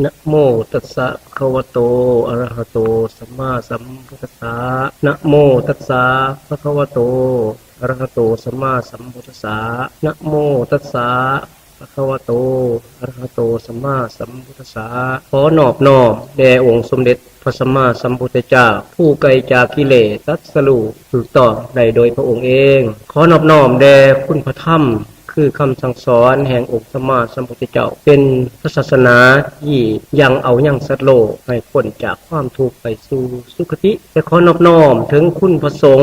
ນະໂມຕັດສະ ພະຄະວະໂຕ ອະຣະຫະໂຕ ສຳມາສຳພຸດທັດສະ ນະໂມຕັດສະ ພະຄະວະໂຕ ອະຣະຫະໂຕ ສຳມາສຳພຸດທັດສະ ນະໂມຕັດສະ ພະຄະວະໂຕ ອະຣະຫະໂຕ ສຳມາສຳພຸດທັດສະ ຂໍນອບນ້ອມແດ່ອົງສົມເດັດພະສຳມາສຳພຸດທະເຈົ້າ ຜູ້ໄກຈາກກິເລດ ຕັດສະຮູ້ຖືກຕ້ອງໄດ້ໂດຍພະອົງເອງ. ຂໍນອບນ້ອມແດ່ຄຸນພະທຳ ຄືຄຳສັ່ງສອນແຫ່ງອົງສຳມາສຳພຸດທະເຈົ້າ ເປັນພະສາສະໜາທີ່ຍັງເອົາຍັງສັດໂລກໃຫ້ພົ້ນຈາກຄວາມທຸກໄປສູ່ສຸຄະຕິ ແລະ ຂໍນອບນ້ອມເຖິງຄຸນພະສົງ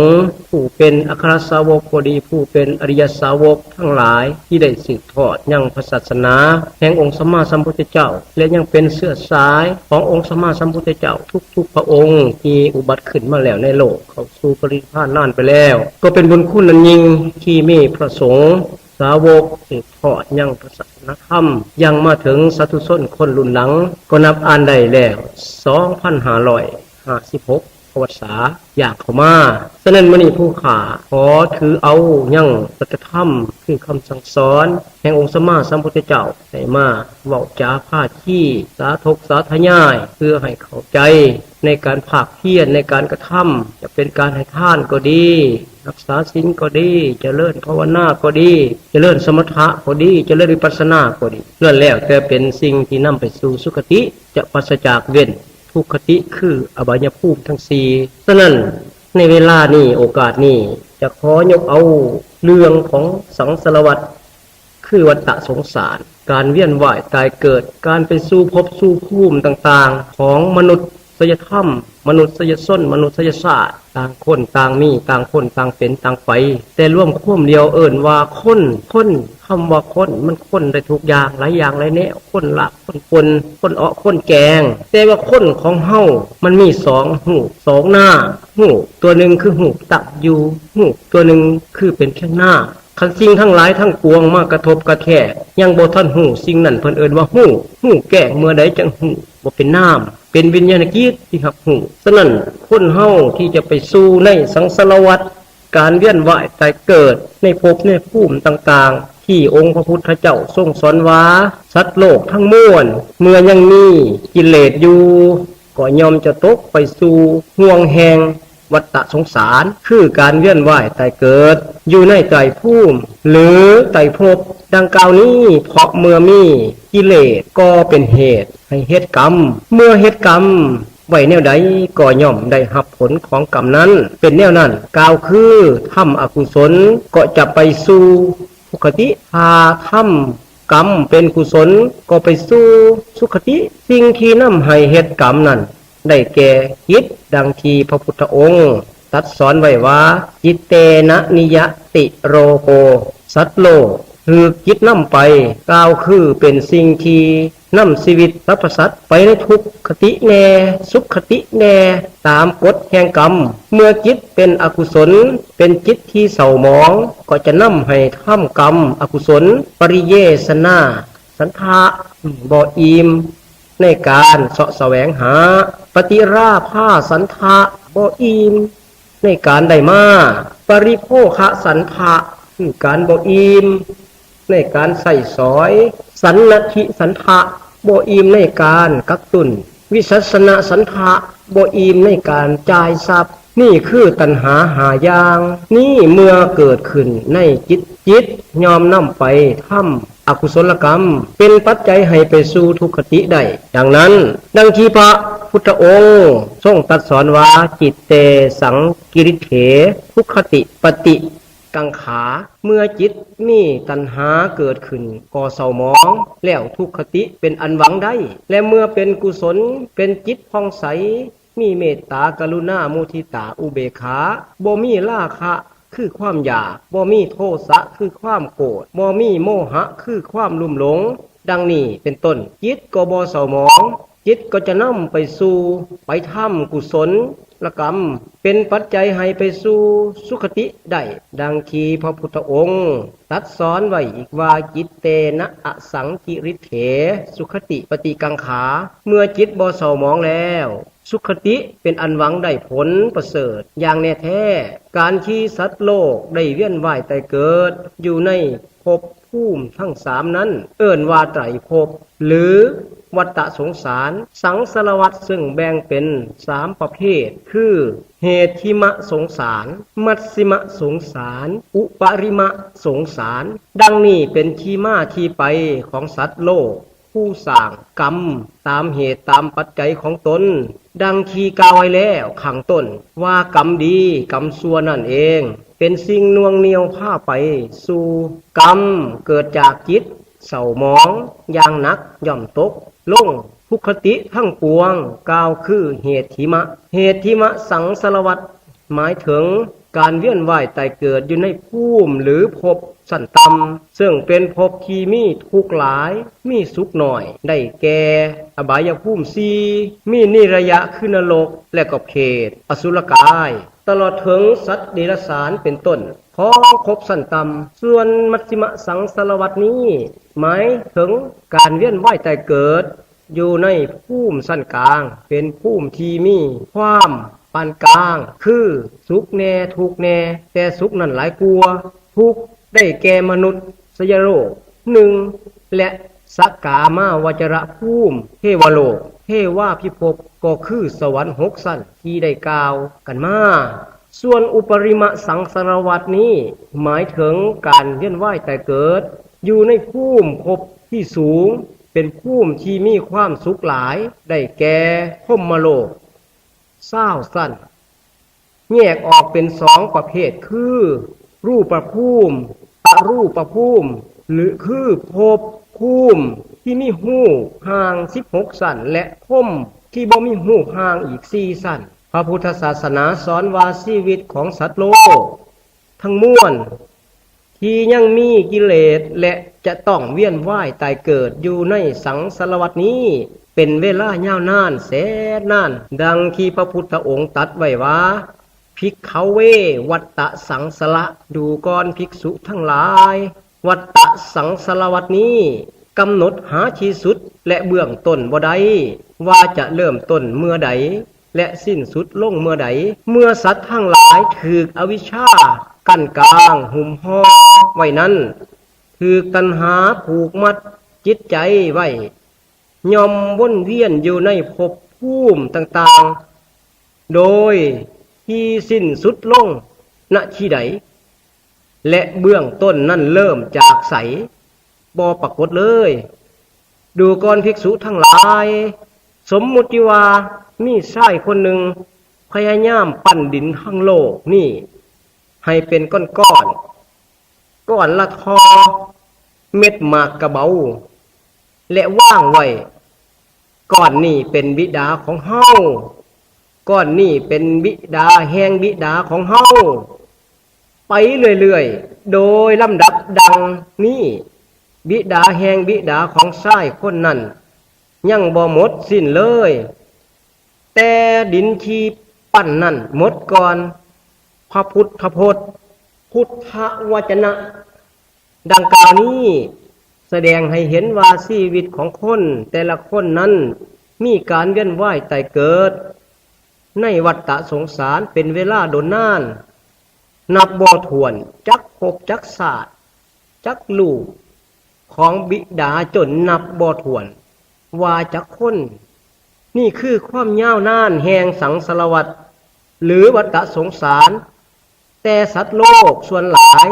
ຜູ້ເປັນອັກຄະສາວົກກໍດີ ຜູ້ເປັນອະລິຍະສາວົກທັງຫຼາຍ ທີ່ໄດ້ສືບທອດຍັງພະສາສະໜາແຫ່ງອົງສຳມາສຳພຸດທະເຈົ້າ ແລະ ຍັງເປັນເຊື້ອສາຍຂອງອົງສຳມາສຳພຸດທະເຈົ້າທຸກໆພະອົງທີ່ອຸບັດຂຶ້ນມາແລ້ວໃນໂລກ ເຂົ້າສູ່ປະລິນິບພານນານໄປແລ້ວ ກໍເປັນບຸນຄຸນອັນຍິ່ງທີ່ມີພະສົງ ສາວົກສືບທອດຍັງພະສາສະນະທຳ ຍັງມາເຖິງສາທຸຊົນຄົນລຸ້ນຫຼັງ ກໍນັບອ່ານໄດ້ແລ້ວ ສອງພັນຫ້າຮ້ອຍຫ້າສິບຫົກ ປະຫວັດສາດຢ່າງເຂົ້າມາ. ສະນັ້ນ ມື້ນີ້ຜູ້ຂ້າຂໍຖືເອົາຍັງສັດທະທຳ ຄືຄຳສັ່ງສອນແຫ່ງອົງສຳມາສຳພຸດທະເຈົ້າ ໄດ້ມາເວົ້າຈາພາຄີ ສາທົກສາທະຍາຍ ເພື່ອໃຫ້ເຂົ້າໃຈໃນການພາກພຽນໃນການກະທຳ ຈະເປັນການໃຫ້ທານກໍດີ ຮັກສາສິນກໍດີ ຈະເລີນພາວະນາກໍດີ ຈະເລີນສະມະຖະກໍດີ ຈະເລີນວິປັດສະນາກໍດີ ລ້ວນແລ້ວແຕ່ເປັນສິ່ງທີ່ນຳໄປສູ່ສຸຄະຕິ ຈະປາສະຈາກເວັ້ນທຸກຄະຕິ ຄືອະບາຍຍະພູມທັງສີ່. ສະນັ້ນ ໃນເວລານີ້ ໂອກາດນີ້ ຈະຂໍຍົກເອົາເລື່ອງຂອງສັງສາລະວັດ ຄືວັດຕະສົງສານ ການວຽນວ່າຍຕາຍເກີດ ການໄປສູ່ພົບສູ່ພູມຕ່າງໆ ຂອງມະນຸດສະຍະທຳ ມະນຸດສະຍະຊົນ ມະນຸດສະຍະຊາດ ຕ່າງຄົນຕ່າງມີ ຕ່າງຄົນຕ່າງເປັນຕ່າງໄປ ແຕ່ລວມຄວາມດຽວເອີ້ນວ່າຄົນ ຄົນ ຄຳວ່າຄົນ ມັນຄົນໄດ້ທຸກຢ່າງ ຫຼາຍຢ່າງຫຼາຍແນວ ຄົນລາກ ຄົນປົ່ນ ຄົນເອາະ ຄົນແກງ ແຕ່ວ່າຄົນຂອງເຮົາ ມັນມີສອງຮູບ ສອງນາມຮູບ ຕົວໜຶ່ງຄືຮູບຕັ້ງຢູ່ ຮູບຕົວໜຶ່ງຄືເປັນພຽງນາມ ຄັນສິ່ງທັງຫຼາຍທັງປວງມາກະທົບກະແທກ ຍັງບໍ່ທັນຮູ້ສິ່ງນັ້ນ ເພິ່ນເອີ້ນວ່າຮູບ ຮູ້ແຈ້ງເມື່ອໃດຈັ່ງຮູ້ ບໍ່ເປັນນາມ ເປັນວິນຍານະຈິດທີ່ຮັບຮູ້. ສະນັ້ນ ຄົນເຮົາທີ່ຈະໄປສູ່ໃນສັງສາລະວັດ ການວຽນວ່າຍຕາຍເກີດໃນພົບໃນພູມຕ່າງໆ ທີ່ອົງພະພຸດທະເຈົ້າຊົງສອນວ່າ ສັດໂລກທັງມວນ ເມື່ອຍັງມີກິເລດຢູ່ ກໍຍ່ອມຈະຕົກໄປສູ່ຫ່ວງແຫ່ງ ວັດຕະສົງສານ ຄືການວຽນວ່າຍຕາຍເກີດ ຢູ່ໃນໄຕພູມ ຫຼື ໄຕພົບ ດັ່ງກ່າວນີ້ ເພາະເມື່ອມີກິເລດກໍເປັນເຫດໃຫ້ເຮັດກຳ ເມື່ອເຮັດກຳໄວ້ແນວໃດ ກໍຍ່ອມໄດ້ຮັບຜົນຂອງກຳນັ້ນ ເປັນແນວນັ້ນ ກ່າວຄື ທຳອະກຸສົນກໍຈະໄປສູ່ທຸກຄະຕິ ຖ້າທຳ ກຳເປັນກຸສົນກໍໄປສູ່ສຸຄະຕິ ສິ່ງທີ່ນຳໃຫ້ເຮັດກຳນັ້ນໄດ້ແກ່ຈິດ ດັ່ງທີ່ພະພຸດທະອົງຕັດສອນໄວ້ວ່າ ຈິດເຕນະນິຍະຕິໂລໂກ ສັດໂລກຖືກຈິດນຳໄປ ກ່າວຄືເປັນສິ່ງທີ່ນຳຊີວິດສັບພະສັດໄປໃນທຸກຄະຕິແດ່ ສຸຄະຕິແດ່ ຕາມກົດແຫ່ງກຳ ເມື່ອຈິດເປັນອະກຸສົນ ເປັນຈິດທີ່ເສົ້າໝອງ ກໍຈະນຳໃຫ້ທຳກຳອະກຸສົນ ປະລິເຍສະນາສັນທະ ບໍ່ອີ່ມໃນການເສາະສະແຫວງຫາ ປະຕິລາພາສັນທະ ບໍ່ອີ່ມໃນການໄດ້ມາ ປະລິໂພຄະສັນທະ ຄືການບໍ່ອີ່ມ ໃນການໃຊ້ສອຍ ສັນນະທິສັນທະ ບໍ່ອີ່ມໃນການກັກຕຸນ ວິສັດສະນະສັນທະ ບໍ່ອີ່ມໃນການຈ່າຍຊັບ ນີ້ຄືຕັນຫາຫ້າຢ່າງ ນີ້ເມື່ອເກີດຂຶ້ນໃນຈິດ ຈິດຍ່ອມນຳໄປທຳອະກຸສົນລະກຳ ເປັນປັດໄຈໃຫ້ໄປສູ່ທຸກຄະຕິໄດ້ ດັ່ງນັ້ນ ດັ່ງທີ່ພະພຸດທະອົງຊົງຕັດສອນວ່າ ຈິດເຕສັງກິລິດເຖ ທຸກຄະຕິປະຕິ ກັງຂາ ເມື່ອຈິດມີຕັນຫາເກີດຂຶ້ນກໍເສົ້າໝອງ ແລ້ວທຸກຄະຕິເປັນອັນຫວັງໄດ້ ແລະ ເມື່ອເປັນກຸສົນ ເປັນຈິດຜ່ອງໃສ ມີເມດຕາ ກະລຸນາ ມຸທິຕາ ອຸເບກຂາ ບໍ່ມີລາຄະຄືຄວາມຢາກ ບໍ່ມີໂທສະຄືຄວາມໂກດ ບໍ່ມີໂມຫະຄືຄວາມລຸ່ມຫຼົງ ດັ່ງນີ້ເປັນຕົ້ນ ຈິດກໍບໍ່ເສົ້າໝອງ ຈິດກໍຈະນຳໄປສູ່ ໄປທຳກຸສົນລະກຳ ເປັນປັດໄຈໃຫ້ໄປສູ່ສຸຄະຕິໄດ້ ດັ່ງທີ່ພະພຸດທະອົງຕັດສອນໄວ້ອີກວ່າ ຈິດເຕນະອະສັງກິລິດເຖ ສຸຄະຕິປະຕິກັງຂາ ເມື່ອຈິດບໍ່ເສົ້າໝອງແລ້ວ ສຸຄະຕິເປັນອັນຫວັງໄດ້ຜົນປະເສີດຢ່າງແນ່ແທ້ ການທີ່ສັດໂລກໄດ້ວຽນວ່າຍຕາຍເກີດຢູ່ໃນພົບ ພູມທັງສາມນັ້ນເອີ້ນວ່າໄຕຣພົບ ຫຼື ວັດຕະສົງສານ ສັງສາລະວັດ ເຊິ່ງແບ່ງເປັນສາມປະເພດ ຄື ເຫດຫິມະສົງສານ, ມັດຊິມະສົງສານ, ອຸປະລິມະສົງສານ. ດັ່ງນີ້ເປັນທີ່ມາທີ່ໄປຂອງສັດໂລກ ຜູ້ສ້າງກຳຕາມເຫດຕາມປັດໄຈຂອງຕົນ, ດັ່ງທີ່ກ່າວໄວ້ແລ້ວຂ້າງຕົ້ນວ່າ ກຳດີກຳຊົ່ວນັ້ນເອງ ເປັນສິ່ງໜ່ວງໜ່ຽວພາໄປສູ່ກຳເກີດຈາກຈິດເສົ້າໝອງຢ່າງໜັກ ຍ່ອມຕົກລົງທຸກຄະຕິທັງປວງ ກ່າວຄືເຫດຫິມະ. ເຫດຫິມະສັງສາລະວັດ ໝາຍເຖິງການວຽນວ່າຍຕາຍເກີດຢູ່ໃນພູມ ຫຼື ພົບຊັ້ນຕ່ຳ ເຊິ່ງເປັນພົບທີ່ມີທຸກຫຼາຍ ມີສຸກໜ້ອຍ ໄດ້ແກ່ ອະບາຍະພູມສີ່ ມີນິຣະຍະຄືນະລົກ ແລະກໍເປດ ອະສຸລະກາຍ ຕະຫຼອດເຖິງສັດເດຍລະສານເປັນຕົ້ນ ຂອງພົບຊັ້ນຕ່ຳ. ສ່ວນມັດຊິມະສັງສາລະວັດນີ້ ໝາຍເຖິງການວຽນວ່າຍຕາຍເກີດ ຢູ່ໃນພູມຊັ້ນກາງ ເປັນພູມທີ່ມີຄວາມປານກາງ ຄື ສຸກແດ່ ທຸກແດ່ ແຕ່ສຸກນັ້ນຫຼາຍກວ່າທຸກ ໄດ້ແກ່ມະນຸດສະຍະໂລກໜຶ່ງ ແລະ ສະກາມາວະຈະລະພູມ ເທວະໂລກ ເທວາພິພົບ ກໍຄືສະຫວັນຫົກຊັ້ນທີ່ໄດ້ກ່າວກັນມາ. ສ່ວນອຸປະລິມະສັງສາລະວັດນີ້ ໝາຍເຖິງການວຽນວ່າຍຕາຍເກີດ ຢູ່ໃນພູມພົບທີ່ສູງ ເປັນພູມທີ່ມີຄວາມສຸກຫຼາຍ ໄດ້ແກ່ພົມມະໂລກຊາວຊັ້ນ ແຍກອອກເປັນສອງປະເພດ ຄື ຮູບປະພູມ ອະຮູບປະພູມ ຫຼື ຄືພົບພູມທີ່ມີຮູບຮ່າງສິບຫົກຊັ້ນ ແລະ ພົມທີ່ບໍ່ມີຮູບຮ່າງອີກສີ່ຊັ້ນ. ພະພຸດທະສາສະໜາສອນວ່າ ຊີວິດຂອງສັດໂລກທັງມວນ ທີ່ຍັງມີກິເລດ ແລະ ຈະຕ້ອງວຽນວ່າຍຕາຍເກີດຢູ່ໃນສັງສາລະວັດນີ້ ເປັນເວລາຍາວນານແສນນານ, ດັ່ງທີ່ພະພຸດທະອົງຕັດໄວ້ວ່າ ພິກຂະເວ ວັດຕະສັງສາລະ ດູກ່ອນພິກສຸທັງຫຼາຍ, ວັດຕະສັງສາລະວັດນີ້ ກຳນົດຫາທີ່ສຸດ ແລະ ເບື້ອງຕົ້ນບໍ່ໄດ້ ວ່າຈະເລີ່ມຕົ້ນເມື່ອໃດ ແລະ ສິ້ນສຸດລົງເມື່ອໃດ. ເມື່ອສັດທັງຫຼາຍຖືກອະວິຊຊາກັ້ນກາງຫຸ້ມຫໍ່ໄວ້ນັ້ນ, ຖືກຕັນຫາຜູກມັດຈິດໃຈໄວ້, ຍ່ອມວົນວຽນຢູ່ໃນພົບພູມຕ່າງໆ ໂດຍທີ່ສິ້ນສຸດລົງ ນະທີ່ໃດ ແລະ ເບື້ອງຕົ້ນນັ້ນເລີ່ມຈາກໃສ ບໍ່ປາກົດເລີຍ. ດູກ່ອນພິກສຸທັງຫຼາຍ, ສົມມຸດຢູ່ວ່າມີຊາຍຄົນໜຶ່ງພະຍາຍາມປັ້ນດິນທັງໂລກນີ້ໃຫ້ເປັນກ້ອນໆ, ກ້ອນລະທໍ່ເມັດໝາກກະເບົາ ແລະ ວາງໄວ້. ກ້ອນນີ້ເປັນບິດາຂອງເຮົາ, ກ້ອນນີ້ເປັນບິດາແຫ່ງບິດາຂອງເຮົາ, ໄປເລື້ອຍໆ ໂດຍລຳດັບດັ່ງນີ້. ບິດາແຫ່ງບິດາຂອງຊາຍຄົນນັ້ນຍັງບໍ່ໝົດສິ້ນເລີຍ, ແຕ່ດິນທີ່ປັ້ນນັ້ນໝົດກ່ອນ. ພະພຸດທະພົດ, ພຸດທະວະຈະນະ ດັ່ງກ່າວນີ້ສະແດງໃຫ້ເຫັນວ່າ ຊີວິດຂອງຄົນແຕ່ລະຄົນນັ້ນ ມີການວຽນວ່າຍຕາຍເກີດໃນວັດຕະສົງສານເປັນເວລາດົນນານ ນັບບໍ່ຖ້ວນ ຈັກພົບຈັກຊາດ ຈັກລູກຂອງບິດາຈົນນັບບໍ່ຖ້ວນວ່າຈັກຄົນ. ນີ້ຄືຄວາມຍາວນານແຫ່ງສັງສາລະວັດ ຫຼື ວັດຕະສົງສານ. ແຕ່ສັດໂລກສ່ວນຫຼາຍ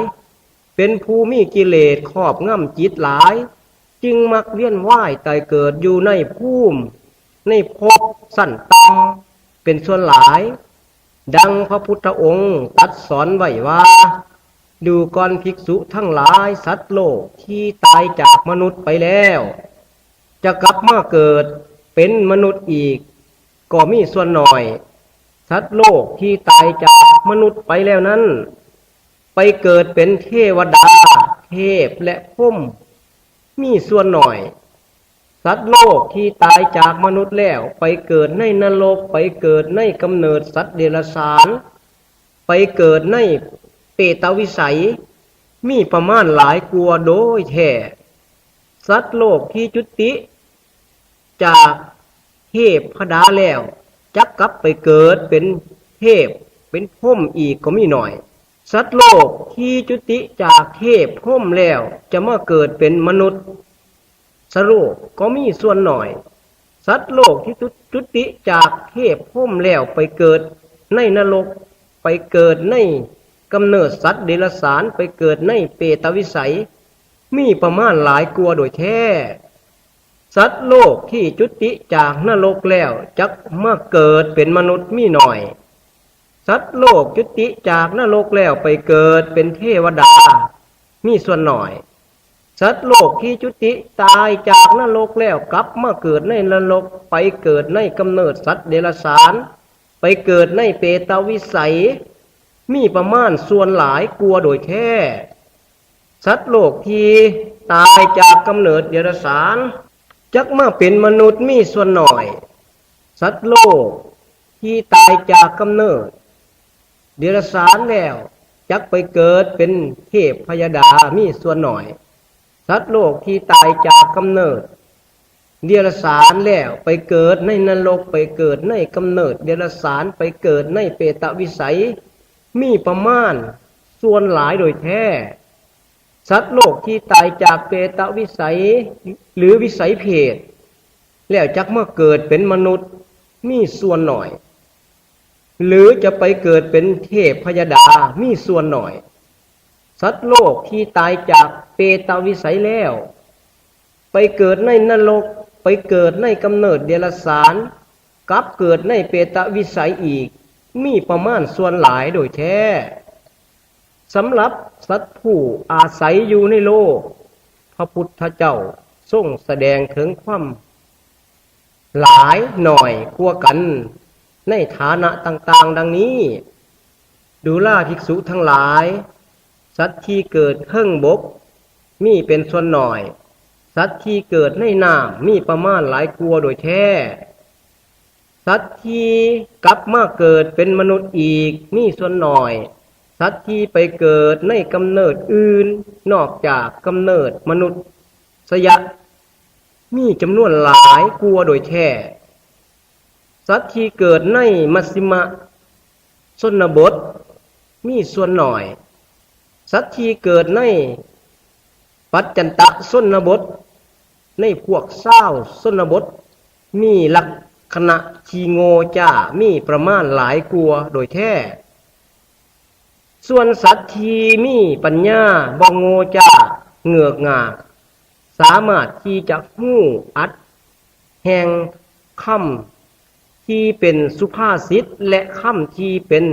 ເປັນຜູ້ມີກິເລດຄອບງຳຈິດຫຼາຍ, ຈຶ່ງມັກວຽນວ່າຍຕາຍເກີດຢູ່ໃນພູມ ໃນພົບຊັ້ນຕ່ຳເປັນສ່ວນຫຼາຍ. ດັ່ງພະພຸດທະອົງຕັດສອນໄວ້ວ່າ, ດູກ່ອນພິກສຸທັງຫຼາຍ, ສັດໂລກທີ່ຕາຍຈາກມະນຸດໄປແລ້ວ ຈະກັບມາເກີດເປັນມະນຸດອີກກໍມີສ່ວນໜ້ອຍ. ສັດໂລກທີ່ຕາຍຈາກມະນຸດໄປແລ້ວນັ້ນ ໄປເກີດເປັນເທວະດາ, ເທບ ແລະ ພົມ ມີສ່ວນໜ້ອຍ. ສັດໂລກທີ່ຕາຍຈາກມະນຸດແລ້ວ ໄປເກີດໃນນະລົກ, ໄປເກີດໃນກຳເນີດສັດເດຍລະສານ, ໄປເກີດໃນເປຕະວິໄສ ມີປະມານຫຼາຍກວ່າໂດຍແທ້. ສັດໂລກທີ່ຈຸຕິຈາກເທບພະດາແລ້ວ ຈັກກັບໄປເກີດເປັນເທບ ເປັນພົມອີກກໍມີໜ້ອຍ. ສັດໂລກທີ່ຈຸຕິຈາກເທບພົມແລ້ວຈະມາເກີດເປັນມະນຸດ ສະໂລກກໍມີສ່ວນໜ້ອຍ. ສັດໂລກທີ່ຈຸ ຈຸຕິຈາກເທບພົມແລ້ວໄປເກີດໃນນະລົກ, ໄປເກີດໃນກຳເນີດສັດເດຍລະສານ, ໄປເກີດໃນເປຕະວິໄສ ມີປະມານຫຼາຍກວ່າໂດຍແທ້. ສັດໂລກທີ່ຈຸຕິຈາກນະລົກແລ້ວຈັກມາເກີດເປັນມະນຸດມີໜ້ອຍ. ສັດໂລກຈຸຕິຈາກນະລົກແລ້ວໄປເກີດເປັນເທວະດາ ມີສ່ວນໜ້ອຍ. ສັດໂລກທີ່ຈຸຕິຕາຍຈາກນະລົກແລ້ວກັບມາເກີດໃນນະລົກ, ໄປເກີດໃນກຳເນີດສັດເດຍລະສານ, ໄປເກີດໃນເປຕະວິໄສ ມີປະມານສ່ວນຫຼາຍກວ່າໂດຍແທ້. ສັດໂລກທີ່ຕາຍຈາກກຳເນີດເດຍລະສານ ຈັກມາເປັນມະນຸດມີສ່ວນໜ້ອຍ. ສັດໂລກທີ່ຕາຍຈາກກຳເນີດເດຍລະສານແລ້ວ ຈັກໄປເກີດເປັນເທບພະຍາດາມີສ່ວນໜ້ອຍ. ສັດໂລກທີ່ຕາຍຈາກກຳເນີດເດຍລະສານແລ້ວໄປເກີດໃນນະລົກ, ໄປເກີດໃນກຳເນີດເດຍລະສານ, ໄປເກີດໃນເປຕະວິໄສ ມີປະມານສ່ວນຫຼາຍໂດຍແທ້. ສັດໂລກທີ່ຕາຍຈາກເປຕະວິໄສ ຫຼື ວິໄສເຜດ ແລ້ວຈັກມາເກີດເປັນມະນຸດ ມີສ່ວນໜ້ອຍ ຫຼື ຈະໄປເກີດເປັນເທບພະຍາດາ ມີສ່ວນໜ້ອຍ. ສັດໂລກທີ່ຕາຍຈາກເປຕະວິໄສແລ້ວ ໄປເກີດໃນນະລົກ, ໄປເກີດໃນກຳເນີດເດຍລະສານ, ກັບເກີດໃນເປຕະວິໄສອີກ ມີປະມານສ່ວນຫຼາຍໂດຍແທ້. ສຳລັບສັດຜູ້ອາໄສຢູ່ໃນໂລກ, ພະພຸດທະເຈົ້າຊົງສະແດງເຖິງຄວາມຫຼາຍໜ້ອຍກວ່າກັນໃນຖານະຕ່າງໆ ດັ່ງນີ້. ດູລາພິກສຸທັງຫຼາຍ, ສັດທີ່ເກີດເທິງບົກມີເປັນສ່ວນໜ້ອຍ, ສັດທີ່ເກີດໃນນ້ຳມີປະມານຫຼາຍກວ່າໂດຍແທ້. ສັດທີ່ກັບມາເກີດເປັນມະນຸດອີກມີສ່ວນໜ້ອຍ, ສັດທີ່ໄປເກີດໃນກຳເນີດອື່ນນອກຈາກກຳເນີດມະນຸດສະຍະ ມີຈຳນວນຫຼາຍກວ່າໂດຍແທ້. ສັດທີ່ເກີດໃນມັດຊິມະຊົນນະບົດມີສ່ວນໜ້ອຍ. ສັດທີ່ເກີດໃນປັດຈັນຕະຊົນນະບົດ, ໃນພວກຊາວຊົນນະບົດ ມີລັກຂະນະຂີ້ໂງ່ຈ້າ ມີປະມານຫຼາຍກວ່າໂດຍແທ້. ສ່ວນສັດທີ່ມີປັນຍາບໍ່ໂງ່ຈ້າເງືອກງາກ ສາມາດທີ່ຈະຮູ້ອັດແຫ່ງຄຳທີ່ເປັນສຸພາສິດ ແລະ ຄຳທີ່ເປັນ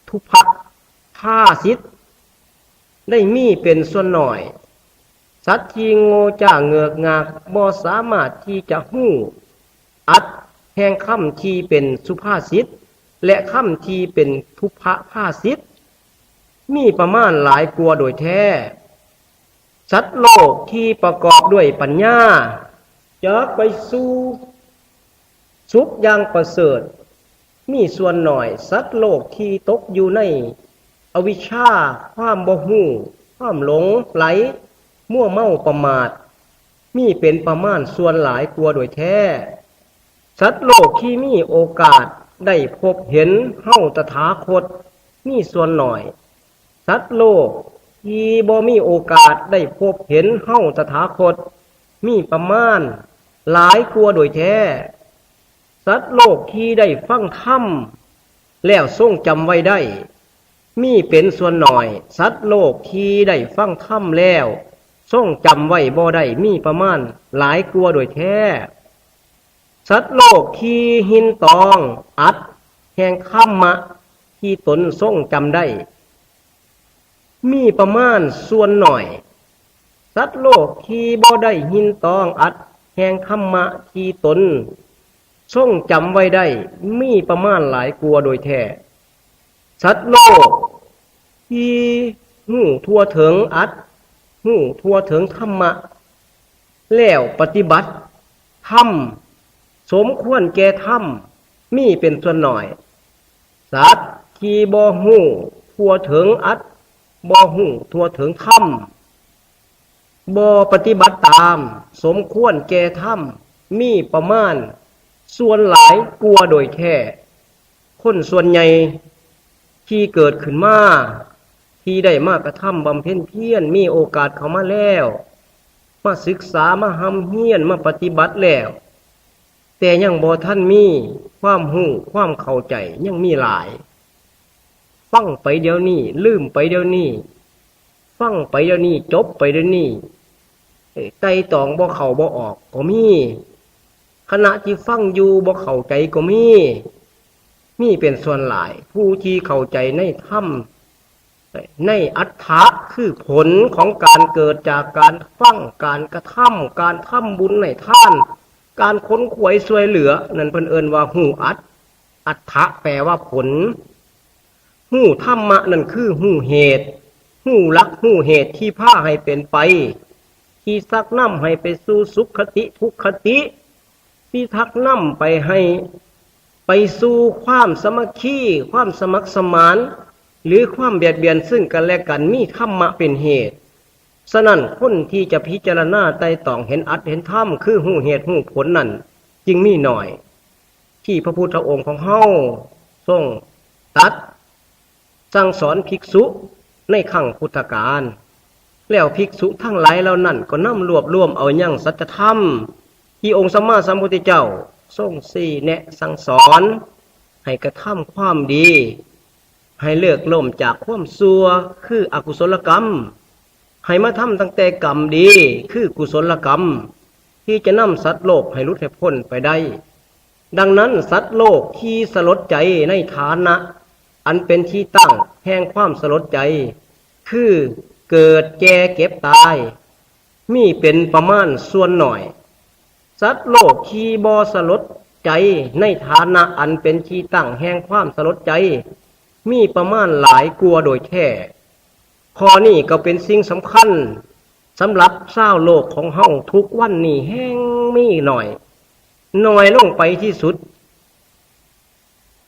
ທຸພະພາສິດ ໄດ້ມີເປັນສ່ວນໜ້ອຍ. ສັດທີ່ໂງ່ຈ້າເງືອກງາກບໍ່ສາມາດທີ່ຈະຮູ້ອັດແຫ່ງຄຳທີ່ເປັນສຸພາສິດ ແລະ ຄຳທີ່ເປັນທຸພະພາສິດ ມີປະມານຫຼາຍກວ່າໂດຍແທ້. ສັດໂລກທີ່ປະກອບດ້ວຍປັນຍາ ຈະໄປສູ່ສຸກຢ່າງປະເສີດ ມີສ່ວນໜ້ອຍ. ສັດໂລກທີ່ຕົກຢູ່ໃນອະວິຊາ, ຄວາມບໍ່ຮູ້, ຄວາມຫຼົງໄຫຼ, ມົວເມົາປະໝາດ ມີເປັນປະມານສ່ວນຫຼາຍກວ່າໂດຍແທ້. ສັດໂລກທີ່ມີໂອກາດໄດ້ພົບເຫັນເຮົາຕະຖາຄົດ ມີສ່ວນໜ້ອຍ. ສັດໂລກທີ່ບໍ່ມີໂອກາດໄດ້ພົບເຫັນເຮົາຕະຖາຄົດ ມີປະມານຫຼາຍກວ່າໂດຍແທ້. ສັດໂລກທີ່ໄດ້ຟັງທຳແລ້ວຊົງຈຳໄວ້ໄດ້ ມີເປັນສ່ວນໜ້ອຍ. ສັດໂລກທີ່ໄດ້ຟັງທຳແລ້ວຊົງຈຳໄວ້ບໍ່ໄດ້ ມີປະມານຫຼາຍກວ່າໂດຍແທ້. ສັດໂລກທີ່ຍິນຕອງອັດແຫ່ງຄຳມະທີ່ຕົນຊົງຈຳໄດ້ ມີປະມານສ່ວນໜ້ອຍ. ສັດໂລກທີ່ບໍ່ໄດ້ຍິນຕອງອັດແຫ່ງຄຳມະທີ່ຕົນຊົງຈຳໄວ້ໄດ້ ມີປະມານຫຼາຍກວ່າໂດຍແທ້. ສັດໂລກທີ່ຮູ້ທົ່ວເຖິງອັດ, ຮູ້ທົ່ວເຖິງທຳມະ ແລ້ວປະຕິບັດທຳ ສົມຄວນແກ່ທຳ ມີເປັນສ່ວນໜ້ອຍ. ສັດທີ່ບໍ່ຮູ້ທົ່ວເຖິງອັດ, ບໍ່ຮູ້ທົ່ວເຖິງທຳ, ບໍ່ປະຕິບັດຕາມສົມຄວນແກ່ທຳ ມີປະມານສ່ວນຫຼາຍກວ່າໂດຍແທ້. ຄົນສ່ວນໃຫຍ່ທີ່ເກີດຂຶ້ນມາ ທີ່ໄດ້ມາກະທຳບຳເພັນພຽນ ມີໂອກາດເຂົ້າມາແລ້ວ ມາສຶກສາ ມາຮ່ຳຮຽນ ມາປະຕິບັດແລ້ວ ແຕ່ຍັງບໍ່ທັນມີຄວາມຮູ້ ຄວາມເຂົ້າໃຈ ຍັງມີຫຼາຍ. ຟັງໄປດຽວນີ້ ລືມໄປດຽວນີ້ ຟັງໄປດຽວນີ້ ຈົບໄປດຽວນີ້ ເອີ ໄຕ່ຕອງບໍ່ເຂົ້າບໍ່ອອກກໍມີ. ຂະນະທີ່ຟັງຢູ່ບໍ່ເຂົ້າໃຈກໍມີ. ມີເປັນສ່ວນຫຼາຍ ຜູ້ທີ່ເຂົ້າໃຈໃນທຳ ໃນອັດຖະ ຄືຜົນຂອງການເກີດຈາກການຟັງ, ການກະທຳ, ການທຳບຸນໃຫ້ທານ, ການຂົນຂວາຍຊ່ວຍເຫຼືອ, ນັ້ນເພິ່ນເອີ້ນວ່າຮູ້ອັດ. ອັດຖະແປວ່າຜົນ. ຮູ້ທຳມະນັ້ນຄືຮູ້ເຫດ, ຮູ້ຫຼັກ, ຮູ້ເຫດທີ່ພາໃຫ້ເປັນໄປ, ທີ່ຊັກນຳໃຫ້ໄປສູ່ສຸກຄະຕິ, ທຸກຄະຕິ, ທີ່ຊັກນຳໄປໃຫ້ ໄປສູ່ຄວາມສາມັກຄີ, ຄວາມສະໝັກສະໝານ ຫຼື ຄວາມບຽດບຽນຊຶ່ງກັນແລະກັນ, ມີທຳມະເປັນເຫດ. ສະນັ້ນ, ຄົນທີ່ຈະພິຈາລະນາໄຕ່ຕອງເຫັນອັດເຫັນທຳ, ຄືຮູ້ເຫດຮູ້ຜົນນັ້ນ, ຈຶ່ງມີໜ້ອຍ. ທີ່ພະພຸດທະອົງຂອງເຮົາຊົງຕັດສັ່ງສອນພິກສຸໃນຄັ້ງພຸດທະການ, ແລ້ວພິກສຸທັງຫຼາຍເຫຼົ່ານັ້ນກໍນຳລວບລວມເອົາຍັງສັດຈະທຳທີ່ອົງສຳມາສຳພຸດທະເຈົ້າຊົງຊີ້ແນະສັ່ງສອນໃຫ້ກະທຳຄວາມດີ, ໃຫ້ເລີກລົ້ມຈາກຄວາມຊົ່ວ ຄືອະກຸສົນລະກຳ, ໃຫ້ມາທຳຕັ້ງແຕ່ກຳດີ ຄືກຸສົນລະກຳ ທີ່ຈະນຳສັດໂລກໃຫ້ຫຼຸດໃຫ້ພົ້ນໄປໄດ້. ດັ່ງນັ້ນ, ສັດໂລກທີ່ສະຫຼົດໃຈໃນຖານະອັນເປັນທີ່ຕັ້ງແຫ່ງຄວາມສະຫຼົດໃຈ ຄືເກີດ, ແກ່, ເຈັບ, ຕາຍ ມີເປັນປະມານສ່ວນໜ້ອຍ. ສັດໂລກທີ່ບໍ່ສະຫຼົດໃຈໃນຖານະອັນເປັນທີ່ຕັ້ງແຫ່ງຄວາມສະຫຼົດໃຈ ມີປະມານຫຼາຍກວ່າໂດຍແທ້. ຂໍ້ນີ້ກໍເປັນສິ່ງສຳຄັນສຳລັບຊາວໂລກຂອງເຮົາທຸກວັນນີ້ແຮ່ງມີໜ້ອຍ, ໜ້ອຍລົງໄປທີ່ສຸດ,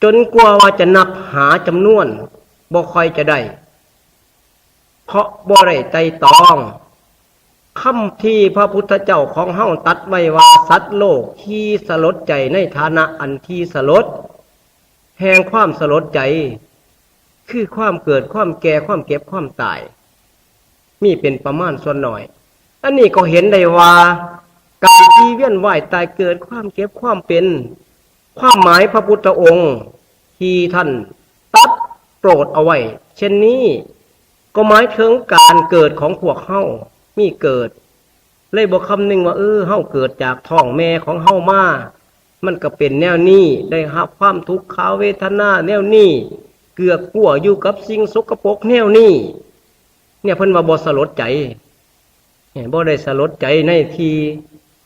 ຈົນກວ່າວ່າຈະນັບຫາຈຳນວນບໍ່ຄ່ອຍຈະໄດ້, ເພາະບໍ່ໄດ້ໄຕ່ຕອງ. ຄຳທີ່ພະພຸດທະເຈົ້າຂອງເຮົາຕັດໄວ້ວ່າ ສັດໂລກທີ່ສະຫຼົດໃຈໃນຖານະອັນທີ່ສະຫຼົດແຫ່ງຄວາມສະຫຼົດໃຈ ຄືຄວາມເກີດ, ຄວາມແກ່, ຄວາມເຈັບ, ຄວາມຕາຍ ມີເປັນປະມານສ່ວນໜ້ອຍ. ອັນນີ້ກໍເຫັນໄດ້ວ່າ ການທີ່ວຽນວ່າຍຕາຍເກີດ, ຄວາມເຈັບ, ຄວາມເປັນ, ຄວາມໝາຍພະພຸດທະອົງທີ່ທ່ານຕັດໂປດເອົາໄວ້ເຊັ່ນນີ້ ກໍໝາຍເຖິງການເກີດຂອງພວກເຮົາ ມີເກີດ ເລີຍບໍ່ຄຳນຶງວ່າ ເອີ ເຮົາເກີດຈາກທ້ອງແມ່ຂອງເຮົາມາ ມັນກໍເປັນແນວນີ້, ໄດ້ຮັບຄວາມທຸກຂະເວທະນາແນວນີ້, ເກືອກກົວຢູ່ກັບສິ່ງສົກກະປົກແນວນີ້. ເນຍ ເພິ່ນວ່າບໍ່ສະຫຼົດໃຈ, ບໍ່ໄດ້ສະຫຼົດໃຈໃນທີ່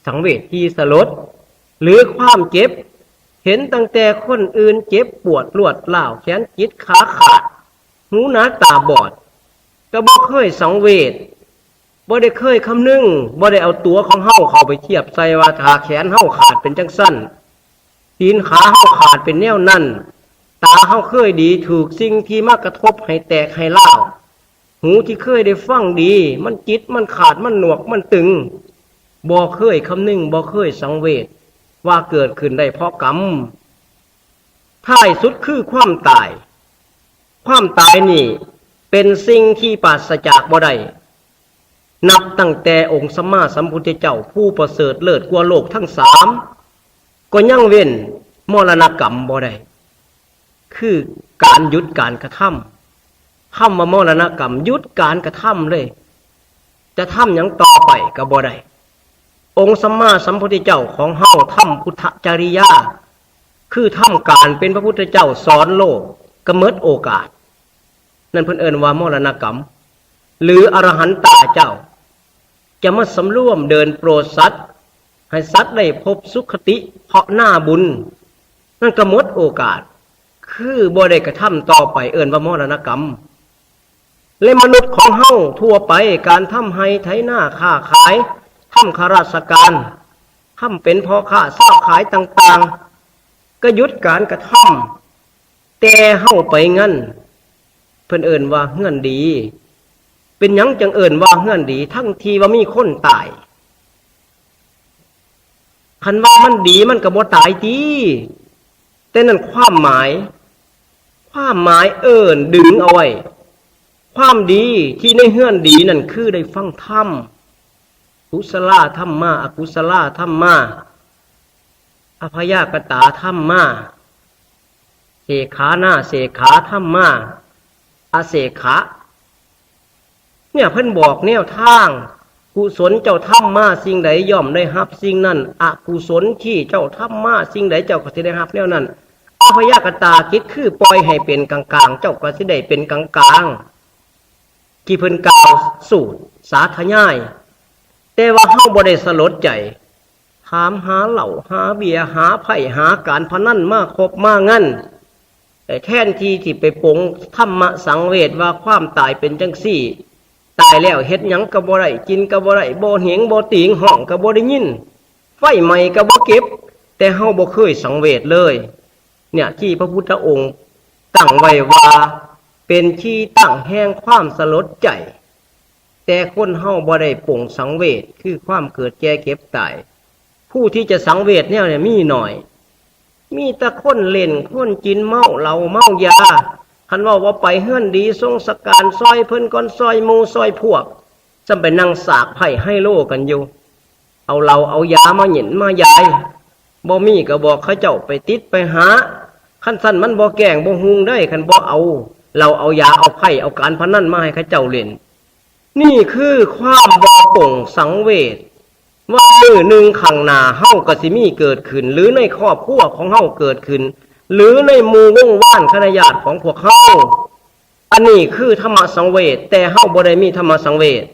ສັງເວດທີ່ສະຫຼົດ ຫຼື ຄວາມເຈັບ. ເຫັນຕັ້ງແຕ່ຄົນອື່ນເຈັບປວດລວດລ້າວ, ແຂນຈິດຂາຂາດ, ຫູໜາຕາບອດ, ກໍບໍ່ເຄີຍສັງເວດ, ບໍ່ໄດ້ເຄີຍຄຳນຶງ, ບໍ່ໄດ້ເອົາຕົວຂອງເຮົາເຂົ້າໄປທຽບໃສ່ວ່າ ຖ້າແຂນເຮົາຂາດເປັນຈັ່ງຊັ້ນ, ຕີນຂາເຮົາຂາດເປັນແນວນັ້ນ, ຕາເຮົາເຄີຍດີ ຖືກສິ່ງທີ່ມາກະທົບໃຫ້ແຕກໃຫ້ລ້າວ, ຫູທີ່ເຄີຍໄດ້ຟັງດີ ມັນຈິດ, ມັນຂາດ, ມັນໜວກ, ມັນຕຶງ, ບໍ່ເຄີຍຄຳນຶງ, ບໍ່ເຄີຍສັງເວດວ່າເກີດຂຶ້ນໄດ້ເພາະກຳ. ທ້າຍສຸດຄືຄວາມຕາຍ. ຄວາມຕາຍນີ້ເປັນສິ່ງທີ່ປາສະຈາກບໍ່ໄດ້, ນັບຕັ້ງແຕ່ອົງສຳມາສຳພຸດທະເຈົ້າຜູ້ປະເສີດເລີດກວ່າໂລກທັງສາມ ກໍຍັງເວັ້ນມໍລະນະກຳບໍ່ໄດ້, ຄືການຢຸດການກະທຳ. ຄຳວ່າມໍລະນະກຳ ຢຸດການກະທຳເລີຍ, ຈະທຳຫຍັງຕໍ່ໄປກໍບໍ່ໄດ້. ອົງສຳມາສຳພຸດທະເຈົ້າຂອງເຮົາທຳພຸດທະຈະລິຍາ, ຄືທຳການເປັນພະພຸດທະເຈົ້າສອນໂລກ ກໍໝົດໂອກາດ. ນັ້ນເພິ່ນເອີ້ນວ່າມໍລະນະກຳ ຫຼື ອະລະຫັນຕາເຈົ້າ ຈະມາສຳລວມເດີນໂປດສັດ ໃຫ້ສັດໄດ້ພົບສຸຄະຕິເພາະນາບຸນ, ນັ້ນກໍໝົດໂອກາດ, ຄືບໍ່ໄດ້ກະທຳຕໍ່ໄປ, ເອີ້ນວ່າມໍລະນະກຳ. ແລະ ມະນຸດຂອງເຮົາທົ່ວໄປ, ການທຳໄຮ່ໄຖນາ, ຄ້າຂາຍ, ທຳຂ້າລາຊະການ, ທຳເປັນພໍ່ຄ້າຊາວຂາຍຕ່າງໆ, ກໍຢຸດການກະທຳ, ແຕ່ເຮົາໄປງານ, ເພິ່ນເອີ້ນວ່າເຮືອນດີ. ເປັນຫຍັງຈັ່ງເອີ້ນວ່າເຮືອນດີ ທັງທີ່ວ່າມີຄົນຕາຍ? ຄັນວ່າມັນດີມັນກໍບໍ່ຕາຍຕິ. ແຕ່ນັ້ນຄວາມໝາຍ, ຄວາມໝາຍເອີ້ນດຶງເອົາໄວ້, ຄ ຄວາມດີທີ່ໃນເຮືອນດີນັ້ນຄືໄດ້ຟັງທຳ, ກຸສະລາທຳມາ, ອະກຸສະລາທຳມາ, ອະພະຍາກະຕາທຳມາ, ເສຂານາເສຂາທຳມາ, ອະເສຂະ. ເນຍ ເພິ່ນບອກແນວທາງ, ກຸສົນເຈົ້າທຳມາສິ່ງໃດ ຍ່ອມໄດ້ຮັບສິ່ງນັ້ນ, ອະກຸສົນທີ່ເຈົ້າທຳມາສິ່ງໃດ ເຈົ້າກໍຊິໄດ້ຮັບແນວນັ້ນ. ອະພະຍາກະຕາ ຈິດຄືປ່ອຍໃຫ້ເປັນກາງໆ, ເຈົ້າກໍຊິໄດ້ເປັນກາງໆ ທີ່ເພິ່ນກ່າວສູດສາທະຍາຍ. ແຕ່ວ່າເຮົາບໍ່ໄດ້ສະຫຼົດໃຈ, ຖາມຫາເຫຼົ້າ, ຫາເບຍ, ຫາໄພ້, ຫາການພະນັນມາຄົບມາງັນ. ແຕ່ແທນທີ່ຊິໄປປົງທຳມະສັງເວດວ່າຄວາມຕາຍເປັນຈັ່ງຊີ້, ຕາຍແລ້ວເຮັດຫຍັງກໍບໍ່ໄດ້, ກິນກໍບໍ່ໄດ້, ບໍ່ເຫງບໍ່ຕີງ, ຮ້ອງກໍບໍ່ໄດ້ຍິນ, ໄຟໄໝ້ກໍບໍ່ເກັບ, ແຕ່ເຮົາບໍ່ເຄີຍສັງເວດເລີຍ. ເນຍ ທີ່ພະພຸດທະອົງຕັ້ງໄວ້ວ່າເປັນທີ່ຕັ້ງແຫ່ງຄວາມສະຫຼົດໃຈ, ແຕ່ຄົນເຮົາບໍ່ໄດ້ປົງສັງເວດ ຄືຄວາມເກີດແກ່ເຈັບຕາຍ. ຜູ້ທີ່ຈະສັງເວດແນວນີ້ມີໜ້ອຍ, ມີແຕ່ຄົນເຫຼັ້ນ, ຄົນກິນ, ເມົາເຫຼົ້າເມົາຢາ. ຄັນເວົ້າວ່າໄປເຮືອນດີ ສົ່ງສະການຊ່ອຍເພິ່ນກ່ອນ, ຊ່ອຍໝູ່ຊ່ອຍພວກ, ຊ່ຳໄປນັ່ງສາກໄພ້ໄຮໂລກັນຢູ່. ເອົາເຫຼົ້າເອົາຢາມາເຫຍິນມາຢາຍ, ບໍ່ມີກໍບອກເຂົາເຈົ້າໄປຕິດໄປຫາ. ຄັນຊັ້ນມັນບໍ່ແກ້ງບໍ່ຮຸ່ງເດ້, ຄັນບໍ່ເອົາເຫຼົ້າເອົາຢາເອົາໄພ້ເອົາການພະນັນມາໃຫ້ເຂົາເຈົ້າຫຼິ້ນ. ນີ້ຄືຄວາມບໍ່ປົງສັງເວດ ວ່າມື້ໜຶ່ງຂ້າງໜ້າເຮົາກໍຊິມີເກີດຂຶ້ນ ຫຼື ໃນຄອບຄົວຂອງເຮົາເກີດຂຶ້ນ ຫຼື ໃນໝູ່ວົງວານຄະນະຍາດຂອງພວກເຮົາ. ອັນນີ້ຄືທຳມະສັງເວດ, ແຕ່ເຮົາບໍ່ໄດ້ມີທຳມະສັງເວດ.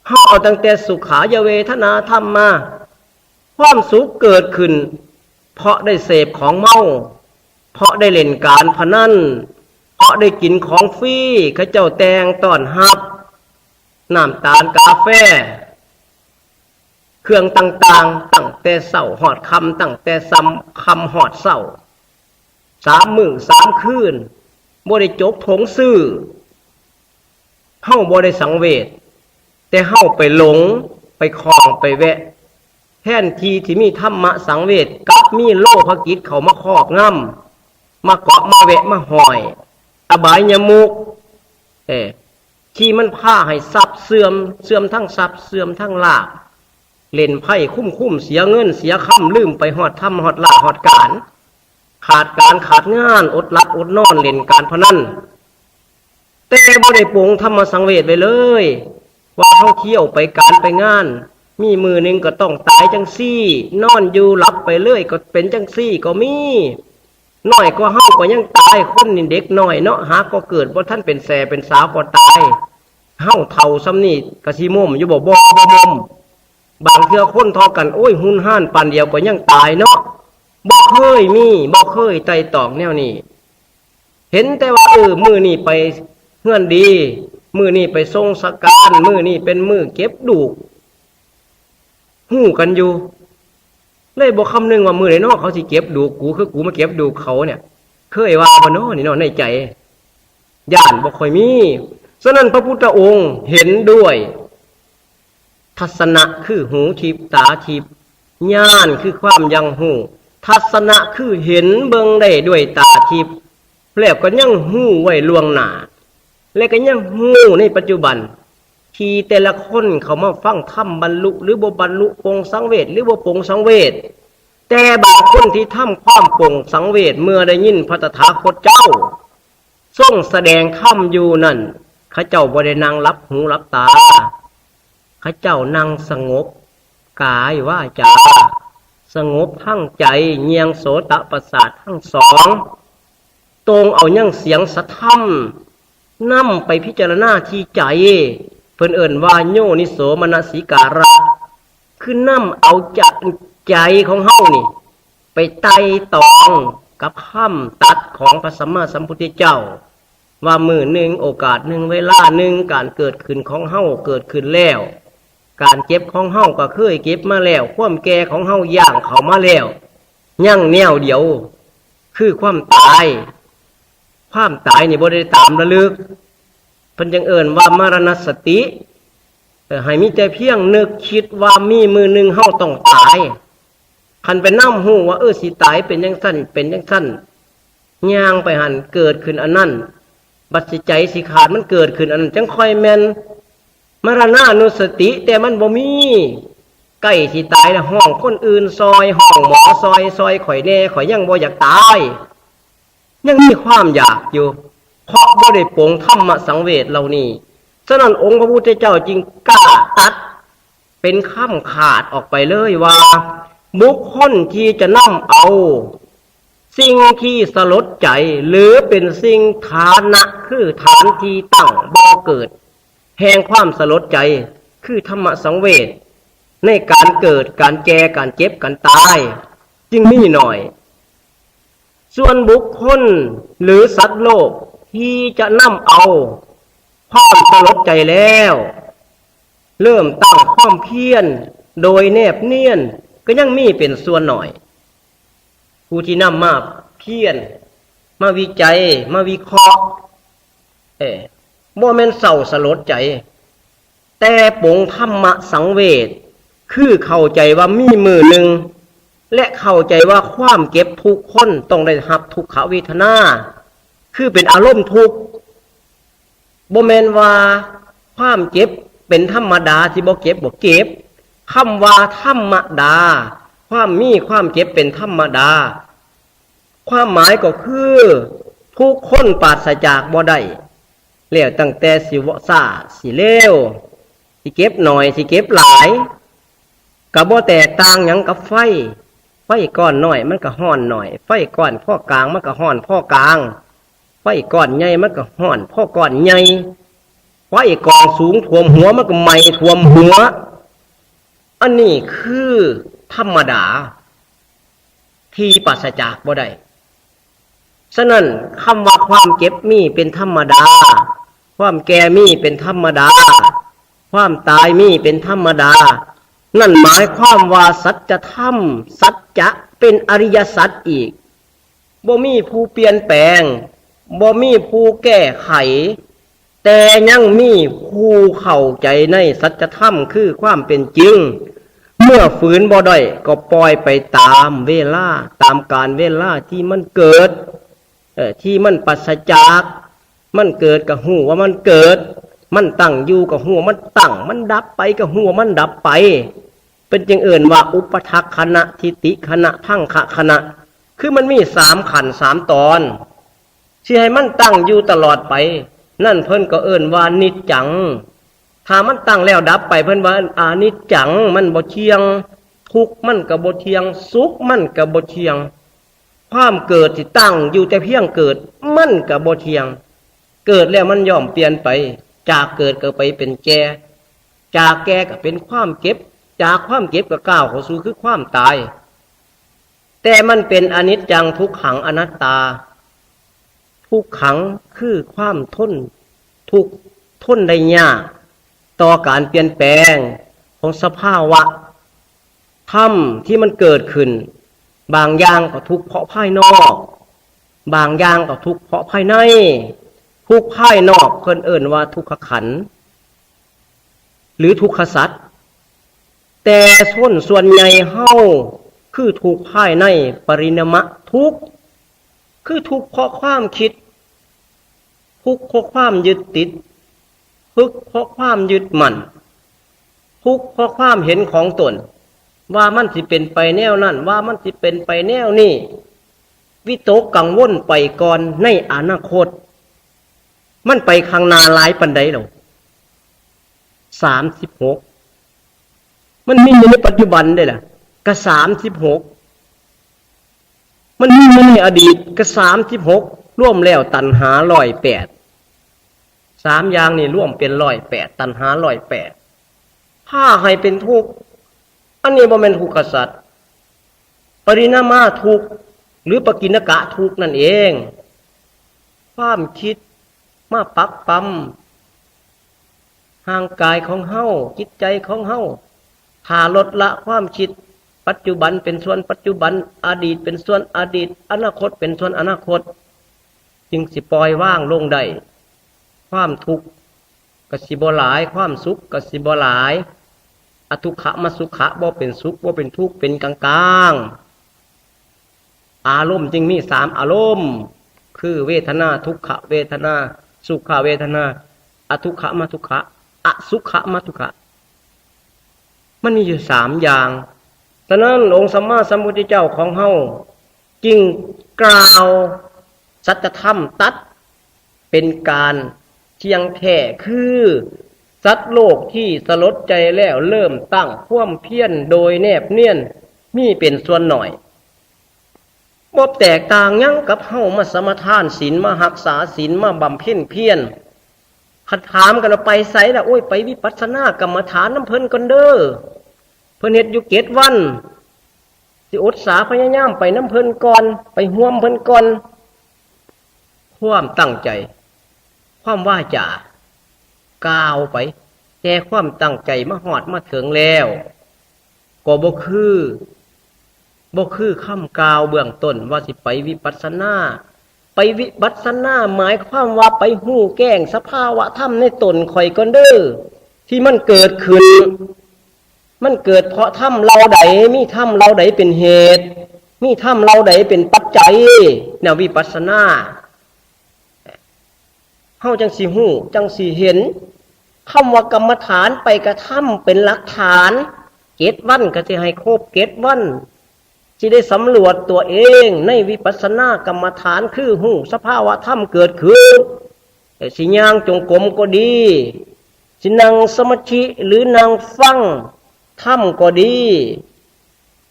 ເຮົາເອົາຕັ້ງແຕ່ສຸຂາຍະເວທະນາທຳມາ, ຄວາມສຸກເກີດຂຶ້ນເພາະໄດ້ເສບຂອງເມົາ, ເພາະໄດ້ຫຼິ້ນການພະນັນ, ເພາະໄດ້ກິນຂອງຟຣີ, ເຂົາເຈົ້າແຕ່ງຕ້ອນຮັບ, ນ້ຳຕານ, ກາແຟ, ເຄື່ອງຕ່າງໆ, ຕັ້ງແຕ່ເຊົ້າຮອດຄ່ຳ, ຕັ້ງແຕ່ຄ່ຳຮອດເຊົ້າ, ສາມມື້ສາມຄືນ, ບໍ່ໄດ້ຈົກຖົງຊື້. ເຮົາບໍ່ໄດ້ສັງເວດ, ແຕ່ເຮົາໄປຫຼົງ, ໄປຄ້ອງ, ໄປແວະ. ແທນທີ່ຊິມີທຳມະສັງເວດ, ກັບມີໂລພະຈິດເຂົ້າມາຄອບງຳ, ມາເກາະ, ມາແວະ, ມາຫ້ອຍ. ອະບາຍຍະມຸກ, ເອີ ທີ່ມັນພາໃຫ້ຊັບເສື່ອມ, ເສື່ອມທັງຊັບ, ເສື່ອມທັງລາບ, ຫຼິ້ນໄພ້ຄຸ້ມໆ, ເສຍເງິນເສຍຄຳ, ລືມໄປຮອດທຳ, ຮອດລາ, ຮອດການ, ຂາດການຂາດງານ, ອົດຫຼັບອົດນອນ, ຫຼິ້ນການພະນັນ. ແຕ່ບໍ່ໄດ້ປົງທຳມະສັງເວດໄວ້ເລີຍ ວ່າເຮົາທ່ຽວໄປການໄປງານ, ມີມື້ໜຶ່ງກໍຕ້ອງຕາຍຈັ່ງຊີ້, ນອນຢູ່ຫຼັບໄປເລີຍກໍເປັນຈັ່ງຊີ້ກໍມີ. ນ້ອຍກວ່າເຮົາກໍຍັງຕາຍ, ຄົນນີ້ເດັກນ້ອຍເນາະ, ຫາກໍເກີດບໍ່ທັນເປັນແສ້ເປັນສາວກໍຕາຍ. ເຮົາເຖົ້າຊ່ຳນີ້ກໍຊິມົ້ມຢູ່ບໍ່? ບໍ່, ບໍ່ມົ້ມ. ບາງເທື່ອຄົນທໍ່ກັນ, ໂອ້ຍ, ຮຸນຮານປານດຽວກໍຍັງຕາຍເນາະ. ບໍ່ເຄີຍມີ, ບໍ່ເຄີຍໄຕ່ຕອງແນວນີ້. ເຫັນແຕ່ວ່າ ເອີ ມື້ນີ້ໄປເຮືອນດີ, ມື້ນີ້ໄປສົ່ງສະການ, ມື້ນີ້ເປັນມື້ເກັບດູກ. ຮູ້ກັນຢູ່, ເລີຍບໍ່ຄຳນຶງວ່າມື້ໃດເນາະເຂົາຊິເກັບດູກກູ ຄືກູມາເກັບດູກເຂົາເນຍ. ເຄີຍວ່າບໍ່ເນາະນີ້ເນາະ ໃນໃຈ? ຢ້ານບໍ່ຄ່ອຍມີ. ສະນັ້ນ ພະພຸດທະອົງເຫັນດ້ວຍ. ທັດສະນະຄືຫູທິບ, ຕາທິບ, ຍານຄືຄວາມຍັງຮູ້, ທັດສະນະຄືເຫັນເບິ່ງໄດ້ດ້ວຍຕາທິບ, ແລ້ວກໍຍັງຮູ້ໄວ້ລ່ວງໜ້າ ແລະ ກໍຍັງຮູ້ໃນປັດຈຸບັນ ທີ່ແຕ່ລະຄົນເຂົ້າມາຟັງທຳບັນລຸ ຫຼື ບໍ່ບັນລຸ ປົງສັງເວດ ຫຼື ບໍ່ປົງສັງເວດ. ແຕ່ບາງຄົນທີ່ທຳຄວາມປົງສັງເວດ ເມື່ອໄດ້ຍິນພະຕະຖາຄົດເຈົ້າ ຊົງສະແດງທຳຢູ່ນັ້ນ, ເຂົາເຈົ້າບໍ່ໄດ້ນັ່ງຫຼັບຫູຫຼັບຕາ, ເຂົາເຈົ້ານັ່ງສະຫງົບກາຍວາຈາ, ສະຫງົບທັງໃຈ, ຍ່ຽງໂສຕະປະສາດທັງສອງ, ຕົງເອົາຍັງສຽງສະທຳ, ນຳໄປພິຈາລະນາທີ່ໃຈ, ເພິ່ນເອີ້ນວ່າໂຍນິໂສມະນະສິກາລະ, ຄືນຳເອົາຈະ ໃຈຂອງເຮົານີ້ ໄປໄຕ່ຕອງກັບຄຳຕັດຂອງພະສຳມາສຳພຸດທະເຈົ້າ ວ່າມື້ໜຶ່ງ ໂອກາດໜຶ່ງ ເວລາໜຶ່ງ ການເກີດຂຶ້ນຂອງເຮົາເກີດຂຶ້ນແລ້ວ, ການເຈັບຂອງເຮົາກໍເຄີຍເຈັບມາແລ້ວ, ຄວາມແກ່ຂອງເຮົາຍ່າງເຂົ້າມາແລ້ວ, ຍັງແນວດຽວ ຄືຄວາມຕາຍ. ຄວາມຕາຍນີ້ບໍ່ໄດ້ຕາມລະລຶກ, ເພິ່ນຈຶ່ງເອີ້ນວ່າມະລະນະສະຕິ. ເອີ ໃຫ້ມີແຕ່ພຽງນຶກຄິດວ່າມີມື້ໜຶ່ງເຮົາຕ້ອງຕາຍ. ຄັນໄປນຳຮູ້ວ່າ ເອີ ຊິຕາຍເປັນຈັ່ງຊັ້ນ ເປັນຈັ່ງຊັ້ນ, ຍ່າງໄປຫັ້ນເກີດຂຶ້ນອັນນັ້ນ, ບັດຊິໃຈຊິຂາດ ມັນເກີດຂຶ້ນ ອັນນັ້ນຈັ່ງຄ່ອຍແມ່ນມະລະນານຸສະຕິ ແຕ່ມັນບໍ່ມີ ໃກ້ຊິຕາຍແລ້ວ ຮ້ອງຄົນອື່ນຊ່ອຍ ຮ້ອງໝໍຊ່ອຍ ຊ່ອຍຂ້ອຍແດ່ ຂ້ອຍຍັງບໍ່ຢາກຕາຍ ຍັງມີຄວາມຢາກຢູ່ ເພາະບໍ່ໄດ້ປົງທຳມະສັງເວດເຫຼົ່ານີ້. ສະນັ້ນ ອົງພະພຸດທະເຈົ້າຈຶ່ງກ້າຕັດເປັນຄຳຂາດອອກໄປເລີຍວ່າ ບຸກຄົນທີ່ຈະນຳເອົາສິ່ງທີ່ສະຫຼົດໃຈ ຫຼື ເປັນສິ່ງຖານະ ຄືຖານທີ່ຕັ້ງບໍ່ເກີດແຫ່ງຄວາມສະຫຼົດໃຈ ຄືທຳມະສັງເວດ ໃນການເກີດ ການແກ່ ການເຈັບ ການຕາຍ ຈຶ່ງມີໜ້ອຍ. ສ່ວນບຸກຄົນ ຫຼື ສັດໂລກທີ່ຈະນຳເອົາຄວາມສະຫຼົດໃຈແລ້ວ ເລີ່ມຕັ້ງຄວາມພຽນໂດຍແນບນຽນ ກໍຍັງມີເປັນສ່ວນໜ້ອຍ. ຜູ້ທີ່ນຳມາພຽນ ມາວິໄຈ ມາວິເຄາະ ເອີ ບໍ່ແມ່ນເສົ້າສະຫຼົດໃຈ ແຕ່ປົງທຳມະສັງເວດ ຄືເຂົ້າໃຈວ່າມີມື້ໜຶ່ງ ແລະ ເຂົ້າໃຈວ່າຄວາມເຈັບທຸກຄົນຕ້ອງໄດ້ຮັບທຸກຂະເວທະນາ ຄືເປັນອາລົມທຸກ. ບໍ່ແມ່ນວ່າຄວາມເຈັບເປັນທຳມະດາ ທີ່ບໍ່ເຈັບ ບໍ່ເຈັບ. ຄຳວ່າທຳມະດາ ຄວາມມີຄວາມເຈັບເປັນທຳມະດາ ຄວາມໝາຍກໍຄື ທຸກຄົນປາສະຈາກບໍ່ໄດ້ ແລ້ວຕັ້ງແຕ່ຊິຊ້າຊິເລັວ ຊິເຈັບໜ້ອຍ ຊິເຈັບຫຼາຍ ກໍບໍ່ແຕກຕ່າງຫຍັງກັບໄຟ. ໄຟກ້ອນນ້ອຍມັນກໍຮ້ອນໜ້ອຍ ໄຟກ້ອນພໍກາງມັນກໍຮ້ອນພໍກາງ ໄຟກ້ອນໃຫຍ່ມັນກໍຮ້ອນພໍກ້ອນໃຫຍ່ ໄຟກອງສູງຖ້ວມຫົວມັນກໍໄໝ້ຖ້ວມຫົວ. ອັນນີ້ຄືທຳມະດາທີ່ປາສະຈາກບໍ່ໄດ້. ສະນັ້ນ ຄຳວ່າຄວາມເຈັບມີເປັນທຳມະດາ, ຄວາມແກ່ມີເປັນທຳມະດາ, ຄວາມຕາຍມີເປັນທຳມະດາ, ນັ້ນໝາຍຄວາມວ່າສັດຈະທຳ, ສັດຈະເປັນອະລິຍະສັດອີກ. ບໍ່ມີຜູ້ປ່ຽນແປງ, ບໍ່ມີຜູ້ແກ້ໄຂ, ແຕ່ຍັງມີຜູ້ເຂົ້າໃຈໃນສັດຈະທຳຄືຄວາມເປັນຈິງ. ເມື່ອຝືນບໍ່ໄດ້ກໍປ່ອຍໄປຕາມເວລາ, ຕາມການເວລາທີ່ມັນເກີດ, ເອີ, ທີ່ມັນປາສະຈາກ, ມັນເກີດກໍຮູ້ວ່າມັນເກີດ, ມັນຕັ້ງຢູ່ກໍຮູ້ວ່າມັນຕັ້ງ, ມັນດັບໄປກໍຮູ້ວ່າມັນດັບໄປ. ເພິ່ນຈຶ່ງເອີ້ນວ່າ ອຸປະທັກຂະນະ, ທິດຕິຂະນະ, ພັງຄະຂະນະ, ຄືມັນມີສາມຂັ້ນສາມຕອນ. ຊິໃຫ້ມັນຕັ້ງຢູ່ຕະຫຼອດໄປ, ນັ້ນເພິ່ນກໍເອີ້ນວ່ານິດຈັງ. ຖ້າມັນຕັ້ງແລ້ວດັບໄປ, ເພິ່ນວ່າອານິດຈັງ, ມັນບໍ່ທ່ຽງ, ທຸກມັນກໍບໍ່ທ່ຽງ, ສຸກມັນກໍບໍ່ທ່ຽງ. ຄວາມເກີດທີ່ຕັ້ງຢູ່ແຕ່ພຽງເກີດ, ມັນກໍບໍ່ທ່ຽງ. ເກີດແລ້ວມັນຍ່ອມປ່ຽນໄປ, ຈາກເກີດກໍໄປເປັນແກ່, ຈາກແກ່ກໍເປັນຄວາມເຈັບ, ຈາກຄວາມເຈັບກໍກ້າວເຂົ້າສູ່ຄືຄວາມຕາຍ. ແຕ່ມັນເປັນອະນິດຈັງ ທຸກຂັງ ອະນັດຕາ. ທຸກຂັງຄືຄວາມທົນທຸກ, ທົນໄດ້ຍາກຕໍ່ການປ່ຽນແປງຂອງສະພາວະທຳທີ່ມັນເກີດຂຶ້ນ. ບາງຢ່າງກໍທຸກເພາະພາຍນອກ, ບາງຢ່າງກໍທຸກເພາະພາຍໃນ. ທຸກພາຍນອກເພິ່ນເອີ້ນວ່າທຸກຂະຂັນ ຫຼື ທຸກຂະສັດ, ແຕ່ຊົນສ່ວນໃຫຍ່ເຮົາຄືທຸກພາຍໃນ ປະລິນາມະທຸກ, ຄືທຸກເພາະຄວາມຄິດ, ທຸກເພາະຄວາມຍຶດຕິດ, ທຸກເພາະຄວາມຍຶດໝັ້ນ, ທຸກເພາະຄວາມເຫັນຂອງຕົນ ວ່າມັນຊິເປັນໄປແນວນັ້ນ, ວ່າມັນຊິເປັນໄປແນວນີ້, ວິຕົກກັງວົນໄປກ່ອນໃນອະນາຄົດ. ມັນໄປຂ້າງໜ້າຫຼາຍປານໃດແລ້ວ? ສາມສິບຫົກ. ມັນມີຢູ່ໃນປັດຈຸບັນເດ້ລະ, ກະສາມສິບຫົກ. ມັນມີຢູ່ໃນອະດີດ ກະສາມສິບຫົກ, ລວມແລ້ວຕັນຫາຮ້ອຍແປດ. ສາມຢ່າງນີ້ລວມເປັນຮ້ອຍແປດ, ຕັນຫາຮ້ອຍແປດ. ພາໃຫ້ເປັນທຸກ. ອັນນີ້ບໍ່ແມ່ນທຸກຂະສັດ, ປະລິນາມາທຸກ ຫຼື ປະກິນນະກະທຸກນັ້ນເອງ. ຄວາມຄິດມາປັກປຳຮ່າງກາຍຂອງເຮົາ, ຈິດໃຈຂອງເຮົາ. ຖ້າລົດລະຄວາມຄິດ, ປັດຈຸບັນເປັນສ່ວນປັດຈຸບັນ, ອະດີດເປັນສ່ວນອະດີດ, ອະນາຄົດເປັນສ່ວນອະນາຄົດ, ຈຶ່ງຊິປ່ອຍວາງລົງໄດ້. ຄວາມທຸກ ກໍຊິບໍ່ຫຼາຍ, ຄວາມສຸກກໍຊິບໍ່ຫຼາຍ. ອະທຸກຂະມະສຸຂະ, ບໍ່ເປັນສຸກ, ບໍ່ເປັນທຸກ, ເປັນກາງໆ. ອາລົມຈຶ່ງມີສາມອາລົມ, ຄືເວທະນາ, ທຸກຂະເວທະນາ, ສຸຂະເວທະນາ ອະທຸກຂະມະທຸກຂະ ອະສຸຂະມະທຸກຂະ ມັນມີຢູ່ສາມຢ່າງ. ສະນັ້ນ ອົງສຳມາສຳພຸດທະເຈົ້າຂອງເຮົາຈຶ່ງກ່າວສັດຈະທຳຕັດເປັນການທ່ຽງແທ້ ຄື ສັດໂລກທີ່ສະຫຼົດໃຈແລ້ວເລີ່ມຕັ້ງຄວາມພຽນໂດຍແນບນຽນ ມີເປັນສ່ວນໜ້ອຍ. ບໍ່ແຕກຕ່າງຫຍັງກັບເຮົາມາສະມາທານສິນ ມາຮັກສາສິນ ມາບຳເພັນພຽນ. ຄັນຖາມກັນວ່າໄປໃສລະ? ໂອ້ຍ ໄປວິປັດສະນາກຳມະຖານນຳເພິ່ນກ່ອນເດີ ເພິ່ນເຮັດຢູ່ເຈັດວັນ ຊິອົດສາພະຍາຍາມໄປນຳເພິ່ນກ່ອນ ໄປຮ່ວມເພິ່ນກ່ອນ. ຄວາມຕັ້ງໃຈ ຄວາມວາຈາ ກ່າວໄປ ແຕ່ຄວາມຕັ້ງໃຈມາຮອດມາເຖິງແລ້ວ ກໍບໍ່ຄື ບໍ່ຄືຄຳກ່າວເບື້ອງຕົ້ນວ່າຊິໄປວິປັດສະນາ. ໄປວິປັດສະນາໝາຍຄວາມວ່າໄປຮູ້ແຈ້ງສະພາວະທຳໃນຕົນຂ້ອຍກ່ອນເດີ ທີ່ມັນເກີດຂຶ້ນ. ມັນເກີດເພາະທຳເຫຼົ່າໃດ? ມີທຳເຫຼົ່າໃດເປັນເຫດ? ມີທຳເຫຼົ່າໃດເປັນປັດໄຈ? ແນວວິປັດສະນາ ເຮົາຈັ່ງຊິຮູ້ ຈັ່ງຊິເຫັນ. ຄຳວ່າກຳມະຖານໄປກະທຳເປັນຫຼັກຖານ ເຈັດວັນກະຊິໃຫ້ຄົບເຈັດວັນ ຊິໄດ້ສຳຫຼວດຕົວເອງໃນວິປັດສະນາກຳມະຖານ ຄືຮູ້ສະພາວະທຳເກີດຂຶ້ນ. ຊິຍ່າງຈົງກົມກໍດີ ຊິນັ່ງສະມາທິ ຫຼື ນັ່ງຟັງທຳກໍດີ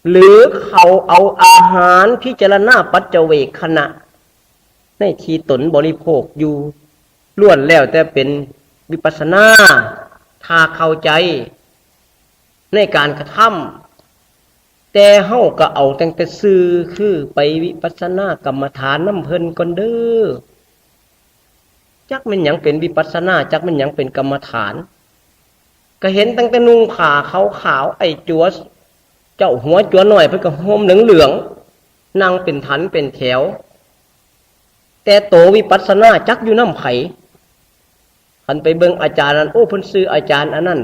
ຫຼື ເຂົາເອົາອາຫານພິຈາລະນາປັດຈະເວກຂະນະ ໃນທີ່ຕົນບໍລິໂພກຢູ່ ລ້ວນແລ້ວແຕ່ເປັນວິປັດສະນາ ຖ້າເຂົ້າໃຈໃນການກະທຳ. ແຕ່ເຮົາກະເອົາຕັ້ງແຕ່ຊື່ ຄືໄປວິປັດສະນາກຳມະຖານນຳເພິ່ນກ່ອນເດີ. ຈັກແມ່ນຫຍັງເປັນວິປັດສະນາ ຈັກແມ່ນຫຍັງເປັນກຳມະຖານ. ກະເຫັນຕັ້ງແຕ່ນຸ່ງຜ້າຂາວໆ ໄອ້ຈົວເຈົ້າຫົວຈົວນ້ອຍ ເພິ່ນກະຫົ່ມເຫຼືອງໆ ນັ່ງເປັນຖັນເປັນແຖວ. ແຕ່ໂຕວິປັດສະນາຈັກຢູ່ນຳໃຜ? ຄັນໄປເບິ່ງອາຈານນັ້ນ ໂອ້ ເພິ່ນຊື່ອາຈານອັນນັ້ນ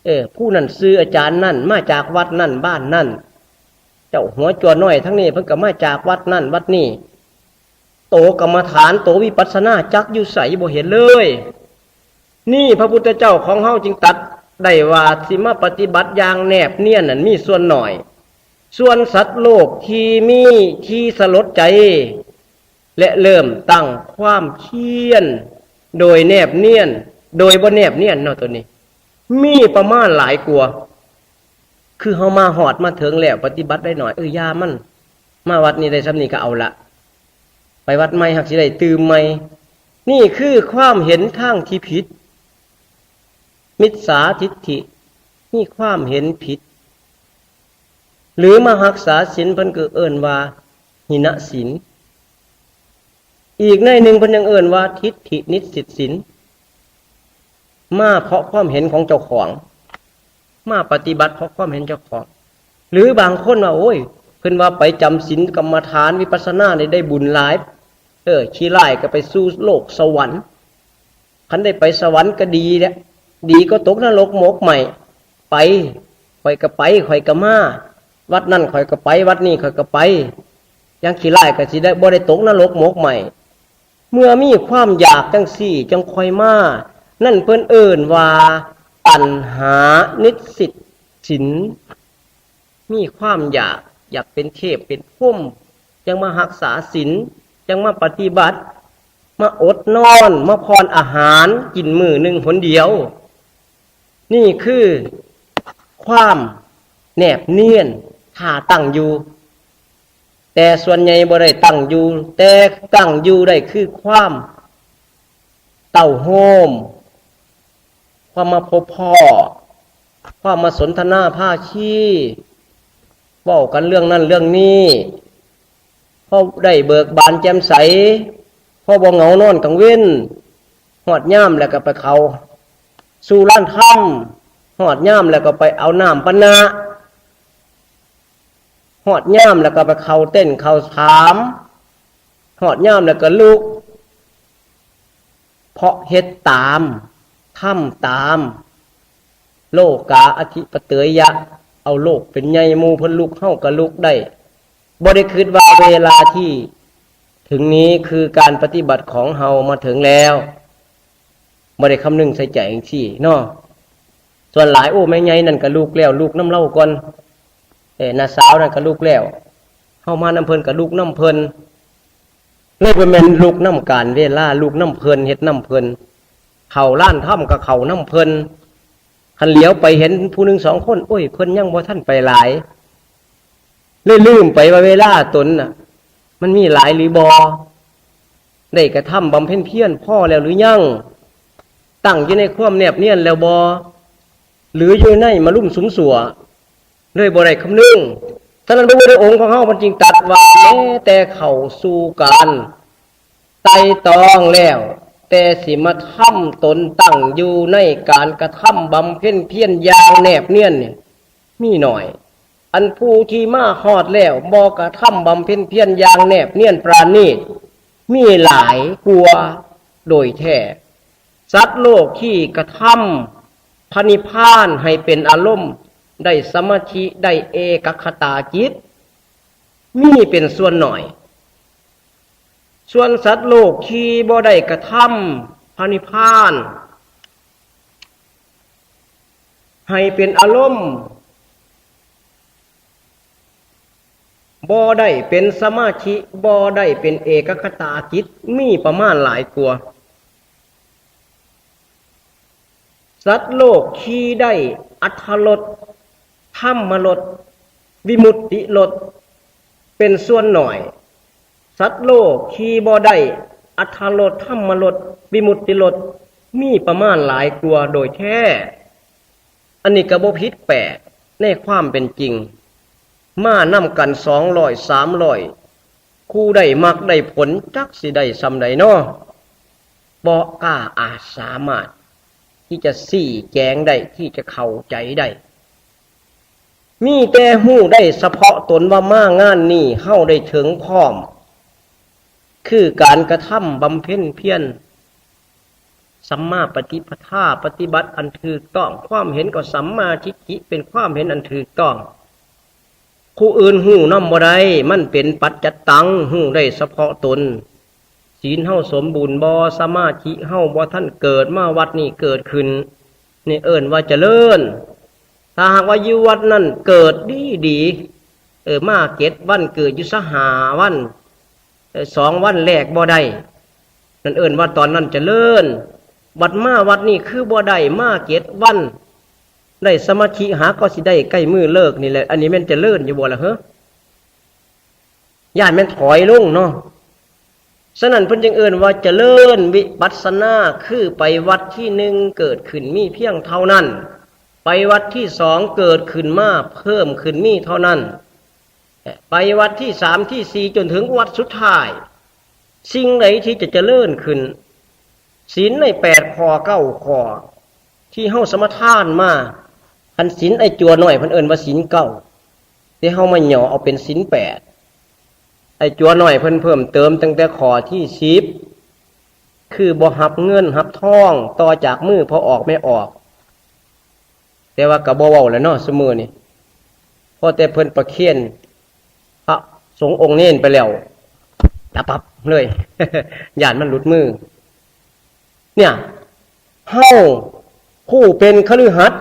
ເອີ ຜູ້ນັ້ນຊື່ອາຈານນັ້ນ ມາຈາກວັດນັ້ນບ້ານນັ້ນ. ເຈົ້າຫົວຈົວນ້ອຍທັງນີ້ ເພິ່ນກະມາຈາກວັດນັ້ນວັດນີ້. ໂຕກຳມະຖານ ໂຕວິປັດສະນາຈັກຢູ່ໃສ? ບໍ່ເຫັນເລີຍ. ນີ້ພະພຸດທະເຈົ້າຂອງເຮົາຈຶ່ງຕັດໄດ້ວ່າ ຊິມາປະຕິບັດຢ່າງແນບນຽນນັ້ນມີສ່ວນໜ້ອຍ, ສ່ວນສັດໂລກທີ່ມີທີ່ສະຫຼົດໃຈ ແລະ ເລີ່ມຕັ້ງຄວາມພຽນໂດຍແນບນຽນ ໂດຍບໍ່ແນບນຽນເນາະ ໂຕນີ້ມີປະມານຫຼາຍກວ່າ. ຄືເຮົາມາຮອດມາເຖິງແລ້ວ ປະຕິບັດໄດ້ໜ້ອຍ ເອີ ຢ່າມັນ ມາວັດນີ້ໄດ້ສ່ຳນີ້ກະເອົາລະ ໄປວັດໃໝ່ຫາກຊິໄດ້ຕື່ມໃໝ່. ນີ້ຄືຄວາມເຫັນທາງທີ່ຜິດ ມິດສາທິດຖິ ມີຄວາມເຫັນຜິດ ຫຼື ມາຮັກສາສິນ ເພິ່ນກໍເອີ້ນວ່າຫິນະສິນ. ອີກໃນໜຶ່ງເພິ່ນຍັງເອີ້ນວ່າທິດຖິນິດສິດສິນ ມາເພາະຄວາມເຫັນຂອງເຈົ້າຂອງ ມາປະຕິບັດເພາະຄວາມເຫັນເຈົ້າຂອງ. ຫຼື ບາງຄົນວ່າ ໂອ້ຍ ເພິ່ນວ່າໄປຈຳສິນກຳມະຖານວິປັດສະນານີ້ໄດ້ບຸນຫຼາຍ ເອີ ຂີ້ຮ້າຍກໍໄປສູ່ໂລກສະຫວັນ. ຄັນໄດ້ໄປສະຫວັນກໍດີແຫຼະ ດີກວ່າຕົກນະລົກໝົກໄໝ້. ໄປ ຂ້ອຍກໍໄປ ຂ້ອຍກໍມາ ວັດນັ້ນຂ້ອຍກໍໄປ ວັດນີ້ຂ້ອຍກໍໄປ ຢ່າງຂີ້ຮ້າຍກໍຊິໄດ້ ບໍ່ໄດ້ຕົກນະລົກໝົກໄໝ້. ເມື່ອມີຄວາມຢາກຈັ່ງຊີ້ຈັ່ງຄ່ອຍມາ ນັ້ນເພິ່ນເອີ້ນວ່າຕັນຫານິດສິດສິນ. ມີຄວາມຢາກ ຢາກເປັນເທບເປັນພົມ ຈັ່ງມາຮັກສາສິນ ຈັ່ງມາປະຕິບັດ ມາອົດນອນ ມາຜ່ອນອາຫານ ກິນມື້ໜຶ່ງຫົນດຽວ. ນີ້ຄືຄວາມແນບນຽນ ຖ້າຕັ້ງຢູ່ ແຕ່ສ່ວນໃຫຍ່ບໍ່ໄດ້ຕັ້ງຢູ່ ແຕ່ຕັ້ງຢູ່ໄດ້ຄືຄວາມເຕົ້າໂຮມ ຄວາມມາພົບພໍ້ ຄວາມມາສົນທະນາພາຄີ ເວົ້າກັນເລື່ອງນັ້ນເລື່ອງນີ້ ພໍໄດ້ເບີກບານແຈ່ມໃສ ພໍບໍ່ເຫງົານອນກາງເວັນ. ຮອດຍາມແລ້ວກໍໄປເຂົ້າສູ່ລານທຳ ຮອດຍາມແລ້ວກໍໄປເອົານ້ຳປານະ ຮອດຍາມແລ້ວກໍໄປເຂົ້າເຕັ້ນເຂົ້າຖາມ ຮອດຍາມແລ້ວກໍລຸກ ເພາະເຮັດຕາມ ທຳຕາມ ໂລກາອະທິປະເຕີຍະ ເອົາໂລກເປັນໃຫຍ່ ໝູ່ເພິ່ນລຸກ ເຮົາກໍລຸກໄດ້. ບໍ່ໄດ້ຄິດວ່າເວລາທີ່ເຖິງນີ້ຄືການປະຕິບັດຂອງເຮົາມາເຖິງແລ້ວ ບໍ່ໄດ້ຄຳນຶງໃສ່ໃຈຈັ່ງຊີ້ເນາະ. ສ່ວນຫຼາຍ ໂອ້ ແມ່ໃຫຍ່ນັ້ນກໍລຸກແລ້ວ ລຸກນຳລາວກ່ອນ, ເອີ ນ້າສາວນັ້ນກໍລຸກແລ້ວ ເຮົາມານຳເພິ່ນກໍລຸກນຳເພິ່ນ. ເລີຍບໍ່ແມ່ນລຸກນຳການເວລາ, ລຸກນຳເພິ່ນ ເຮັດນຳເພິ່ນ, ເຂົ້າຮ້ານທຳກໍເຂົ້ານຳເພິ່ນ. ຄັນຫຼຽວໄປເຫັນຜູ້ໜຶ່ງສອງຄົນ ໂອ້ຍ ເພິ່ນຍັງບໍ່ທັນໄປຫຼາຍ, ເລີຍລືມໄປວ່າເວລາຕົນນະ ມັນມີຫຼາຍຫຼືບໍ່, ໄດ້ກະທຳບຳເພັນພຽນພໍແລ້ວຫຼືຍັງ, ຕັ້ງຢູ່ໃນຄວາມແນບນຽນແລ້ວບໍ່ ຫຼືຢູ່ໃນມະລຸມສຸມຊົ່ວ, ເລີຍບໍ່ໄດ້ຄຳນຶງ. ສະນັ້ນ ພະພຸດທະອົງຂອງເຮົາເພິ່ນຈຶ່ງຕັດວ່າ ແມ້ແຕ່ເຂົ້າສູ່ການໄຕ່ຕອງແລ້ວ, ແຕ່ຊິມາທຳຕົນຕັ້ງຢູ່ໃນການກະທຳບຳເພັນພຽນຢ່າງແນບນຽນນີ້ ມີໜ້ອຍ. ອັນຜູ້ທີ່ມາຮອດແລ້ວບໍ່ກະທຳບຳເພັນພຽນຢ່າງແນບນຽນປານີດ ມີຫຼາຍກວ່າໂດຍແທ້. ສັດໂລກທີ່ກະທຳພະນິບພານໃຫ້ເປັນອາລົມ, ໄດ້ສະມາທິ, ໄດ້ເອກະຄະຕາຈິດ, ມີເປັນສ່ວນໜ້ອຍ. ສ່ວນສັດໂລກທີ່ບໍ່ໄດ້ກະທຳພະນິບພານໃຫ້ເປັນອາລົມ, ບໍ່ໄດ້ເປັນສະມາທິ, ບໍ່ໄດ້ເປັນເອກະຄະຕາຈິດ, ມີປະມານຫຼາຍກວ່າ. ສັດໂລກທີ່ໄດ້ອັດຖະລົດ, ທຳມະລົດ, ວິມຸດຕິລົດ ເປັນສ່ວນໜ້ອຍ. ສັດໂລກທີ່ບໍ່ໄດ້ອັດຖະລົດ, ທຳມະລົດ, ວິມຸດຕິລົດ ມີປະມານຫຼາຍກວ່າໂດຍແທ້. ອັນນີ້ກໍບໍ່ຜິດແປກໃນຄວາມເປັນຈິງ, ມານຳກັນສອງຮ້ອຍ ສາມຮ້ອຍ ຜູ້ໄດ້ມັກໄດ້ຜົນ ຈັກຊິໄດ້ສ່ຳໃດເນາະ, ບໍ່ກ້າອາດສາມາດທີ່ຈະຊີ້ແຈງໄດ້, ທີ່ຈະເຂົ້າໃຈໄດ້. ມີແຕ່ຮູ້ໄດ້ສະເພາະຕົນວ່າມາງານນີ້ເຮົາໄດ້ເຖິງພ້ອມ, ຄືການກະທຳບຳເພັນພຽນ ສຳມາປະຕິປະທາ ປະຕິບັດອັນຖືກຕ້ອງ, ຄວາມເຫັນກໍສຳມາທິດຖິ ເປັນຄວາມເຫັນອັນຖືກຕ້ອງ. ຜູ້ອື່ນຮູ້ນຳບໍ່ໄດ້, ມັນເປັນປັດຈະຕັງ, ຮູ້ໄດ້ສະເພາະຕົນ. ศีນເຮົາສົມບູນບໍ່? ສະມາທິເຮົາບໍ່ທັນເກີດ, ມາວັດນີ້ເກີດຂຶ້ນ, ນີ້ເອີ້ນວ່າຈະເລີນ. ຖ້າຫາກວ່າຢູ່ວັດນັ້ນເກີດດີໆ, ເອີ ມາເຈັດວັນ, ເກີດຢູ່ຊາວຫ້າວັນ, ເອີ ສອງວັນແລກບໍ່ໄດ້, ນັ້ນເອີ້ນວ່າຕອນນັ້ນຈະເລີນ. ບັດມາວັດນີ້ຄືບໍ່ໄດ້, ມາເຈັດວັນ ໄດ້ສະມາທິ ຫາກໍຊິໄດ້ໃກ້ມື້ເລີກນີ້ແຫຼະ, ອັນນີ້ແມ່ນຈະເລີນຢູ່ບໍ່ລະເຮີ? ຢ້ານແມ່ນຖອຍລົງເນາະ. ສະນັ້ນເພິ່ນຈຶ່ງເອີ້ນວ່າຈະເລີນວິປັດສະນາ, ຄືໄປວັດທີໜຶ່ງເກີດຂຶ້ນມີພຽງເທົ່ານັ້ນ, ໄປວັດທີສອງເກີດຂຶ້ນມາເພີ່ມຂຶ້ນມີເທົ່ານັ້ນ, ໄປວັດທີສາມ ທີສີ່ ຈົນເຖິງວັດສຸດທ້າຍ, ສິ່ງໃດທີ່ຈະຈະເລີນຂຶ້ນ? ສິນໃນແປດຂໍ້ ເກົ້າຂໍ້ ທີ່ເຮົາສະມາທານມາ, ຄັນສິນໄອ້ຈົວນ້ອຍເພິ່ນເອີ້ນວ່າສິນເກົ້າ, ແຕ່ເຮົາມາຫຍໍ້ເອົາເປັນສິນແປດ. ໄອ້ຈົວນ້ອຍເພິ່ນເພີ່ມເຕີມຕັ້ງແຕ່ຂໍ້ທີສິບ ຄືບໍ່ຮັບເງິນຮັບທອງຕໍ່ຈາກມືພໍ່ອອກແມ່ອອກ. ແຕ່ວ່າກໍບໍ່ເວົ້າແລ້ວເນາະ ຊຸມື້ນີ້, ພໍແຕ່ເພິ່ນປະເຄນພະສົງອົງເນນໄປແລ້ວ ຕະປັບເລີຍ ຢ້ານມັນຫຼຸດມື. ເນຍ ເຮົາຜູ້ເປັນຄະລືຫັດ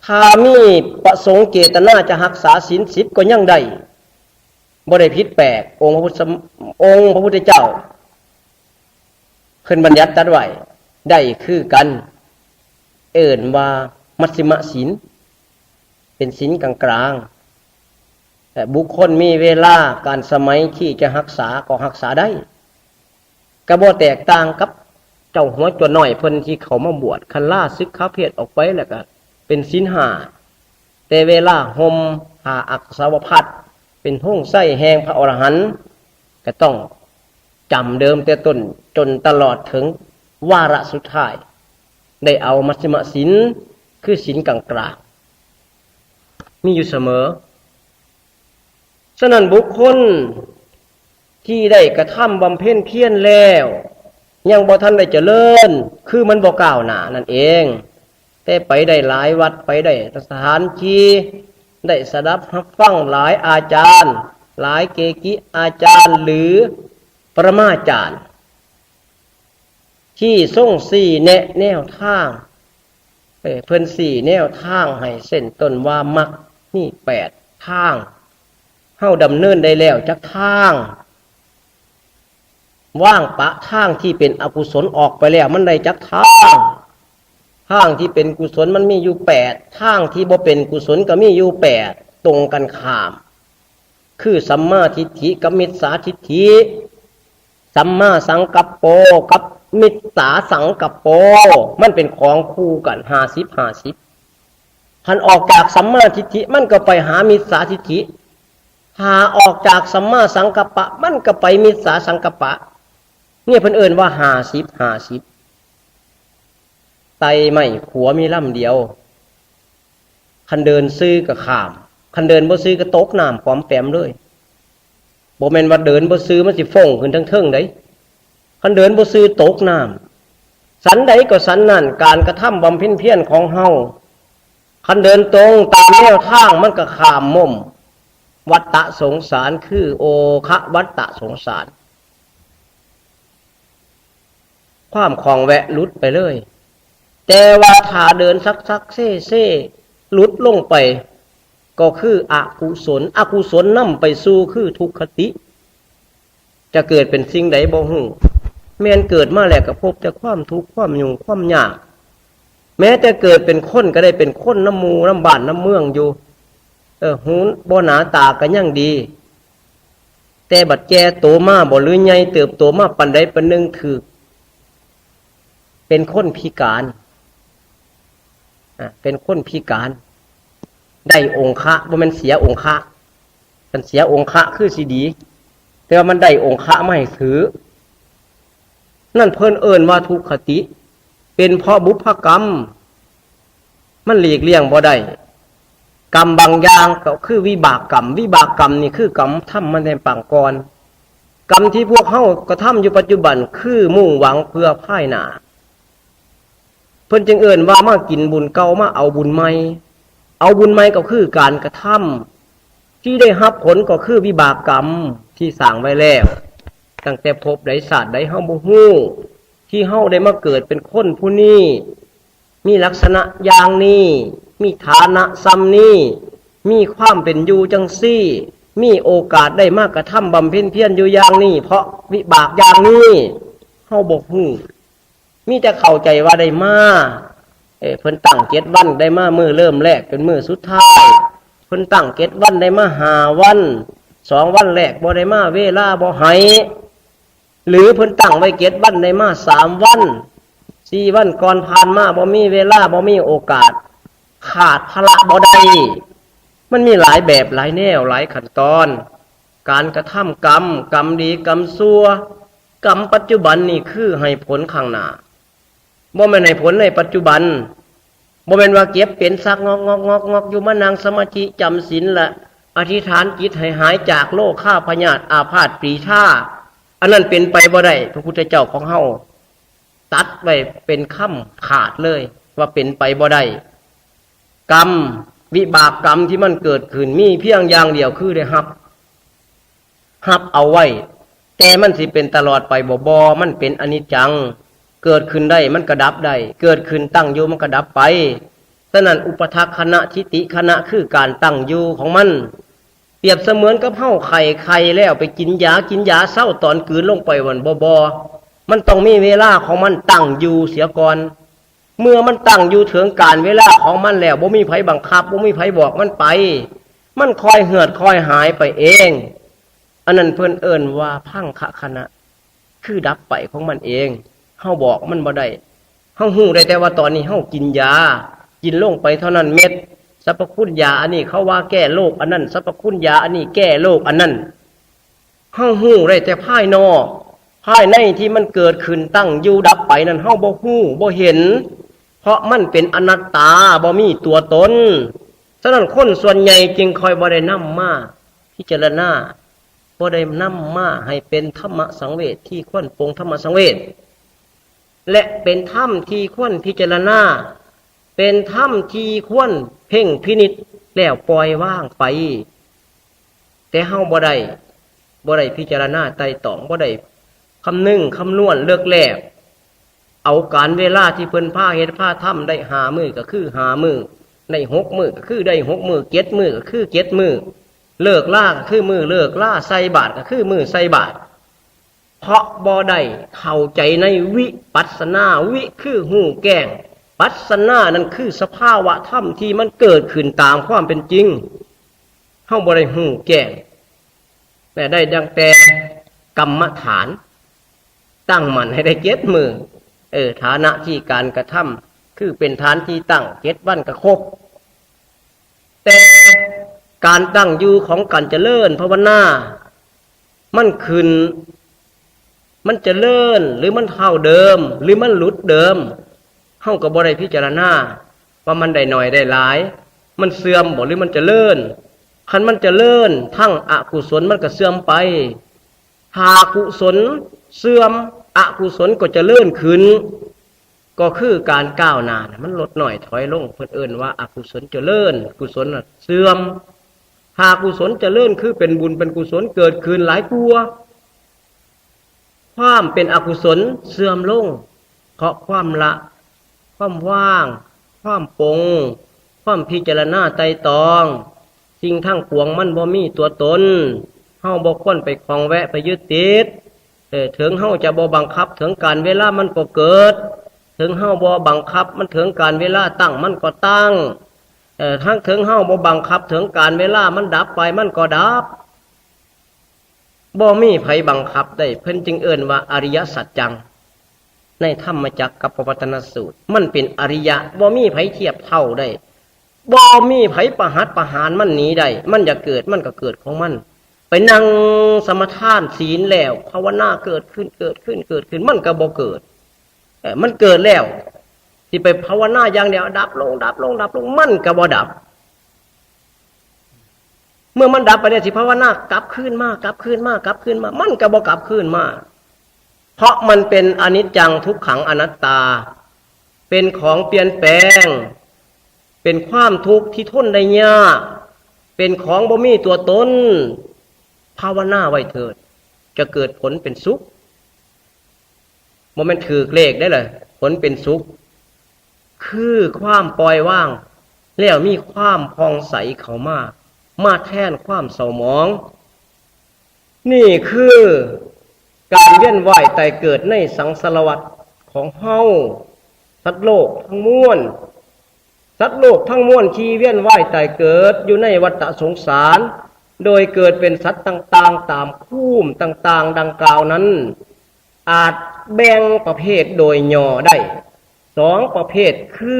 ຖ້າມີປະສົງເຈຕນາຈະຮັກສາສິນສິບກໍຍັງໄດ້, ບໍ່ໄດ້ຜິດແປກ. ອົງພະພຸດ ອົງພະພຸດທະເຈົ້າ ເພິ່ນບັນຍັດຕັດໄວ້ໄດ້ຄືກັນ, ເອີ້ນວ່າມັດຊິມະສິນ, ເປັນສິນກາງໆ. ແລະ ບຸກຄົນມີເວລາການສະໄໝທີ່ຈະຮັກສາກໍຮັກສາໄດ້, ກໍບໍ່ແຕກຕ່າງກັບເຈົ້າຫົວຈົວນ້ອຍເພິ່ນທີ່ເຂົ້າມາບວດ, ຄັນລາສິກຂາເພດອອກໄປແລ້ວກໍເປັນສິນຫ້າ, ແຕ່ເວລາຫົ່ມຜ້າອັກສາວະພັດ ເປັນໂພງໄຊແຫ່ງພະອໍລະຫັນ, ກໍຕ້ອງ ຈຳເດີມແຕ່ຕົ້ນຈົນຕະຫຼອດເຖິງວາລະສຸດທ້າຍ ໄດ້ເອົາມັດຊິມະສິນ ຄືສິນກາງໆ ມີຢູ່ສະເໝີ. ສະນັ້ນ ບຸກຄົນທີ່ໄດ້ກະທຳບຳເພັນພຽນແລ້ວ ຍັງບໍ່ທັນໄດ້ຈະເລີນ ຄືມັນບໍ່ກ້າວໜ້ານັ້ນເອງ. ແຕ່ໄປໄດ້ຫຼາຍວັດ, ໄປໄດ້ສະຖານທີ່, ໄດ້ສະດັບຮັບຟັງຫຼາຍອາຈານ, ຫຼາຍເກຈິອາຈານ ຫຼື ປະມາຈານ. ທີ່ຊົງຊີ້ແນະແນວທາງ ເອີ ເພິ່ນຊີ້ແນວທາງໃຫ້ ເຊັ່ນຕົ້ນວ່າ ມັກມີແປດທາງ ເຮົາດຳເນີນໄດ້ແລ້ວຈັກທາງ? ວາງປະທາງທີ່ເປັນອະກຸສົນອອກໄປແລ້ວ ມັນໄດ້ຈັກທາງ? ທາງທີ່ເປັນກຸສົນມັນມີຢູ່ແປດ ທາງທີ່ບໍ່ເປັນກຸສົນກໍມີຢູ່ແປດ ຕົງກັນຂ້າມ ຄືສຳມາທິດຖິກັບມິດສາທິດຖິ ສຳມາສັງກັບໂປກັບມິດສາສັງກັບໂປ ມັນເປັນຂອງຄູ່ກັນ ຫ້າສິບ ຫ້າສິບ ຄັນອອກຈາກສຳມາທິດຖິ ມັນກໍໄປຫາມິດສາທິດຖິ ຖ້າອອກຈາກສຳມາສັງກັບປະ ມັນກໍໄປມິດສາສັງກັບປະ ນີ້ເພິ່ນເອີ້ນວ່າ ຫ້າສິບ ຫ້າສິບ ໄຕ່ໄມ້ຂວາມີລຳດຽວ ຄັນເດີນຊື່ກໍຂ້າມ ຄັນເດີນບໍ່ຊື່ກໍຕົກນ້ຳປອມແປມເລີຍ ບໍ່ແມ່ນວ່າເດີນບໍ່ຊື່ມັນຊິຟົ້ງຂຶ້ນເທິງໆໃດ໋ ຄັນເດີນບໍ່ຊື່ຕົກນ້ຳ ສັນໃດກໍສັນນັ້ນ ການກະທຳບຳເພັນພຽນຂອງເຮົາ ຄັນເດີນຕົງຕາມແນວທາງ ມັນກໍຂ້າມມົ້ມວັດຕະສົງສານ ຄືໂອຄະວັດຕະສົງສານ ຄວາມຂ້ອງແວະຫຼຸດໄປເລີຍ ແຕ່ວ່າຖ້າເດີນຊັກໆເຊໆ ຫຼຸດລົງໄປ ກໍຄືອະກຸສົນ ອະກຸສົນນຳໄປສູ່ຄືທຸກຄະຕິ ຈະເກີດເປັນສິ່ງໃດບໍ່ຮູ້ ແມ່ນເກີດມາແລ້ວກໍພົບແຕ່ຄວາມທຸກ ຄວາມຫຍຸ້ງ ຄວາມຍາກ ແມ້ແຕ່ເກີດເປັນຄົນກໍໄດ້ເປັນຄົນນຳໝູ່ນຳບ້ານນຳເມືອງຢູ່ ເອີ ຫູບໍ່ໜາຕາກໍຍັງດີ ແຕ່ບັດແກ່ໂຕມາບໍ ຫຼືໃຫຍ່ເຕີບໂຕມາປານໃດປານໜຶ່ງ ຖືກເປັນຄົນພິການ ອາ ເປັນຄົນພິການ ໄດ້ອົງຄະ ບໍ່ແມ່ນເສຍອົງຄະ ຄັນເສຍອົງຄະຄືຊິດີ ແຕ່ວ່າມັນໄດ້ອົງຄະມາໃຫ້ຖື ນັ້ນເພິ່ນເອີ້ນວ່າທຸກຄະຕິ ເປັນເພາະບຸບພະກຳ ມັນຫຼີກລ່ຽງບໍ່ໄດ້ ກຳບາງຢ່າງກໍຄືວິບາກກຳ ວິບາກກຳນີ້ຄືກຳທຳມາແຕ່ປາງກ່ອນ ກຳທີ່ພວກເຮົາກະທຳຢູ່ປັດຈຸບັນຄືມຸ່ງຫວັງເພື່ອພາຍໜ້າ ເພິ່ນຈຶ່ງເອີ້ນວ່າມາກິນບຸນເກົ່າ ມາເອົາບຸນໃໝ່ ເອົາບຸນໃໝ່ກໍຄືການກະທຳ ທີ່ໄດ້ຮັບຜົນກໍຄືວິບາກກຳທີ່ສ້າງໄວ້ແລ້ວ ຕັ້ງແຕ່ພົບໃດຊາດໃດເຮົາບໍ່ຮູ້ ທີ່ເຮົາໄດ້ມາເກີດເປັນຄົນຜູ້ນີ້ ມີລັກສະນະຢ່າງນີ້ ມີຖານະຊ່ຳນີ້ ມີຄວາມເປັນຢູ່ຈັ່ງຊີ້ ມີໂອກາດໄດ້ມາກະທຳບຳເພັນພຽນຢູ່ຢ່າງນີ້ ເພາະວິບາກຢ່າງນີ້ ເຮົາບໍ່ຮູ້ ມີແຕ່ເຂົ້າໃຈວ່າໄດ້ມາ ເອີ ເພິ່ນຕັ້ງເຈັດວັນ ໄດ້ມາມື້ເລີ່ມແລກເປັນມື້ສຸດທ້າຍ ເພິ່ນຕັ້ງເຈັດວັນ ໄດ້ມາຫ້າວັນ ສອງວັນແລກບໍ່ໄດ້ມາ ເວລາບໍ່ໃຫ້ ຫຼືເພິ່ນຕັ້ງໄວ້ເຈັດວັນ ໄດ້ມາສາມວັນ ສີ່ວັນກ່ອນຜ່ານມາ ບໍ່ມີເວລາ ບໍ່ມີໂອກາດ ຂາດພະລະບໍ່ໄດ້ ມັນມີຫຼາຍແບບ ຫຼາຍແນວ ຫຼາຍຂັ້ນຕອນ ການກະທຳກຳ ກຳດີກຳຊົ່ວ ກຳປັດຈຸບັນນີ້ຄືໃຫ້ຜົນຂ້າງໜ້າ ບໍ່ແມ່ນໃຫ້ຜົນໃນປັດຈຸບັນ ບໍ່ແມ່ນວ່າເກັບເປັນຊັກງອກໆໆໆ ຢູ່ມານັ່ງສະມາທິຈຳສິນ ແລະ ອະທິຖານຈິດໃຫ້ຫາຍຈາກໂລຄາພະຍາດອາພາດປີທາ ອັນນັ້ນເປັນໄປບໍ່ໄດ້ ພະພຸດທະເຈົ້າຂອງເຮົາຕັດໄວ້ເປັນຄຳຂາດເລີຍ ວ່າເປັນໄປບໍ່ໄດ້ ກຳ ວິບາກກຳທີ່ມັນເກີດຂຶ້ນ ມີພຽງຢ່າງດຽວຄືໄດ້ຮັບ ຮັບເອົາໄວ້ ແຕ່ມັນຊິເປັນຕະຫຼອດໄປບໍ່? ບໍ່ ມັນເປັນອະນິດຈັງ ເກີດຂຶ້ນໄດ້ມັນກໍດັບໄດ້ ເກີດຂຶ້ນຕັ້ງຢູ່ມັນກໍດັບໄປ ສະນັ້ນ ອຸປະທັກຂະນະ ທິຕິຂະນະ ຄືການຕັ້ງຢູ່ຂອງມັນ ປຽບສະເໝືອນກັບເຮົາໄຂ້ ໄຂ້ແລ້ວໄປກິນຢາ ກິນຢາເຊົາຕອນກືນລົງໄປ ມັນບໍ່ ບໍ່ ມັນຕ້ອງມີເວລາຂອງມັນຕັ້ງຢູ່ເສຍກ່ອນ ເມື່ອມັນຕັ້ງຢູ່ເຖິງການເວລາຂອງມັນແລ້ວ ບໍ່ມີໃຜບັງຄັບ ບໍ່ມີໃຜບອກມັນໄປ ມັນຄ່ອຍເຫືອດຄ່ອຍຫາຍໄປເອງ ອັນນັ້ນເພິ່ນເອີ້ນວ່າພັງຄະຂະນະ ຄືດັບໄປຂອງມັນເອງ ເຮົາບອກມັນບໍ່ໄດ້ ເຮົາຮູ້ໄດ້ແຕ່ວ່າຕອນນີ້ເຮົາກິນຢາ ກິນລົງໄປເທົ່ານັ້ນເມັດ ສັບພະຄຸນຢາອັນນີ້ເຂົາວ່າແກ້ໂລກອັນນັ້ນ ສັບພະຄຸນຢາອັນນີ້ແກ້ໂລກອັນນັ້ນ ເຮົາຮູ້ໄດ້ແຕ່ພາຍນອກ ພາຍໃນທີ່ມັນເກີດຂຶ້ນຕັ້ງຢູ່ດັບໄປນັ້ນ ເຮົາບໍ່ຮູ້ບໍ່ເຫັນ ເພາະມັນເປັນອະນັດຕາ ບໍ່ມີຕົວຕົນ ສະນັ້ນຄົນສ່ວນໃຫຍ່ຈຶ່ງຄ່ອຍບໍ່ໄດ້ນຳມາພິຈາລະນາ ບໍ່ໄດ້ນຳມາໃຫ້ເປັນທຳມະສັງເວດ ທີ່ຄວນປົງທຳມະສັງເວດ ແລະ ເປັນທຳທີ່ຄວນພິຈາລະນາ ເປັນທຳທີ່ຄວນເພັ່ງພິນິດ ແລ້ວປ່ອຍວາງໄປ ແຕ່ເຮົາບໍ່ໄດ້ ບໍ່ໄດ້ພິຈາລະນາໄຕ່ຕອງ ບໍ່ໄດ້ຄຳນຶງຄຳນວນເລິກແລ້ວ ເອົາການເວລາທີ່ເພິ່ນພາເຮັດພາທຳ ໄດ້ຫ້າມື້ກໍຄືຫ້າມື້, ໄດ້ຫົກມື້ກໍຄືໄດ້ຫົກມື້, ເຈັດມື້ກໍຄືເຈັດມື້, ເລີກລາກໍຄືມື້ເລີກລາ, ໃສ່ບາດກໍຄືມື້ໃສ່ບາດ. ເພາະບໍ່ໄດ້ເຂົ້າໃຈໃນວິປັດສະນາ, ວິຄືຮູ້ແຈ້ງ, ປັດສະນານັ້ນຄືສະພາວະທຳທີ່ມັນເກີດຂຶ້ນຕາມຄວາມເປັນຈິງ. ເຮົາບໍ່ໄດ້ຮູ້ແຈ້ງ ແລະ ໄດ້ດັ່ງແຕ່ກຳມະຖານ, ຕັ້ງໝັ້ນໃຫ້ໄດ້ເຈັດມື້. ເອີ, ຖານະທີ່ການກະທຳ ຄືເປັນຖານທີ່ຕັ້ງ, ເຈັດວັນກໍຄົບ. ແຕ່ການຕັ້ງຢູ່ຂອງການຈະເລີນພາວະນາ ມັນຂຶ້ນ, ມັນຈະເລີນ ຫຼື ມັນເທົ່າເດີມ ຫຼື ມັນຫຼຸດເດີມ, ເຮົາກໍບໍ່ໄດ້ພິຈາລະນາວ່າມັນໄດ້ໜ້ອຍໄດ້ຫຼາຍ, ມັນເສື່ອມບໍ່ ຫຼື ມັນຈະເລີນ. ຄັນມັນຈະເລີນ, ທັງອະກຸສົນມັນກໍເສື່ອມໄປ. ຖ້າກຸສົນເສື່ອມ, ອະກຸສົນກໍຈະເລີນຂຶ້ນ. ກໍຄືການກ້າວໜ້ານະ ມັນລົດນ້ອຍຖອຍລົງ, ເພິ່ນເອີ້ນວ່າອະກຸສົນຈະເລີນ, ກຸສົນນະເສື່ອມ. ຖ້າກຸສົນຈະເລີນ ຄືເປັນບຸນເປັນກຸສົນເກີດຂຶ້ນຫຼາຍກວ່າ, ຄວາມເປັນອະກຸສົນເສື່ອມລົງ ເພາະຄວາມລະ, ຄວາມວາງ, ຄວາມປົງ, ຄວາມພິຈາລະນາໄຕ່ຕອງ. ສິ່ງທັງປວງມັນບໍ່ມີຕົວຕົນ, ເຮົາບໍ່ຄວນໄປຂ້ອງແວະໄປຍຶດຕິດ. ເອີ, ເຖິງເຮົາຈະບໍ່ບັງຄັບ, ເຖິງການເວລາມັນກໍເກີດ, ເຖິງເຮົາບໍ່ບັງຄັບ, ມັນເຖິງການເວລາຕັ້ງ, ມັນກໍຕັ້ງ. ເອີ, ທັງເຖິງເຮົາບໍ່ບັງຄັບ, ເຖິງການເວລາມັນດັບໄປ, ມັນກໍດັບ. ບໍ່ມີໃຜບັງຄັບໄດ້, ເພິ່ນຈຶ່ງເອີ້ນວ່າອະລິຍະສັດຈັງ. ໃນທຳມະຈັກກັບປະວັດຕະນະສູດ ມັນເປັນອະລິຍະ, ບໍ່ມີໃຜທຽບເທົ່າໄດ້, ບໍ່ມີໃຜປະຫັດປະຫານມັນໜີໄດ້. ມັນຢາກເກີດ ມັນກໍເກີດຂອງມັນ. ໄປນັ່ງສະມາທານສີນແລ້ວ ພາວະນາເກີດຂຶ້ນ, ເກີດຂຶ້ນ, ເກີດຂຶ້ນ, ມັນກໍບໍ່ເກີດ. ເອີ, ມັນເກີດແລ້ວ ຊິໄປພາວະນາຢ່າງດຽວ ດັບລົງ, ດັບລົງ, ດັບລົງ, ມັນກໍບໍ່ດັບ. ເມື່ອມັນດັບໄປແລ້ວ ຊິພາວະນາກັບຄືນມາ, ກັບຄືນມາ, ກັບຄືນມາ, ມັນກໍບໍ່ກັບຄືນມາ. ເພາະມັນເປັນອະນິດຈັງ ທຸກຂັງ ອະນັດຕາ, ເປັນຂອງປ່ຽນແປງ, ເປັນຄວາມທຸກທີ່ທົນໄດ້ຍາກ, ເປັນຂອງບໍ່ມີຕົວຕົນ. ພາວະນາໄວ້ເຖີດ, ຈະເກີດຜົນເປັນສຸກ. ບໍ່ແມ່ນຖືກເລກໄດ້ລະ, ຜົນເປັນສຸກ ຄືຄວາມປ່ອຍວາງ ແລ້ວມີຄວາມຜ່ອງໃສເຂົ້າມາ, ມາແທນຄວາມເສົ້າໝອງ. ນີ້ຄືການວຽນວ່າຍຕາຍເກີດໃນສັງສາລະວັດຂອງເຮົາ, ສັດໂລກທັງມວນ. ສັດໂລກທັງມວນທີ່ວຽນວ່າຍຕາຍເກີດຢູ່ໃນວັດຕະສົງສານ ໂດຍເກີດເປັນສັດຕ່າງໆ ຕາມພູມຕ່າງໆ ດັ່ງກ່າວນັ້ນ ອາດແບ່ງປະເພດໂດຍຫຍໍ້ໄດ້ສອງປະເພດ ຄື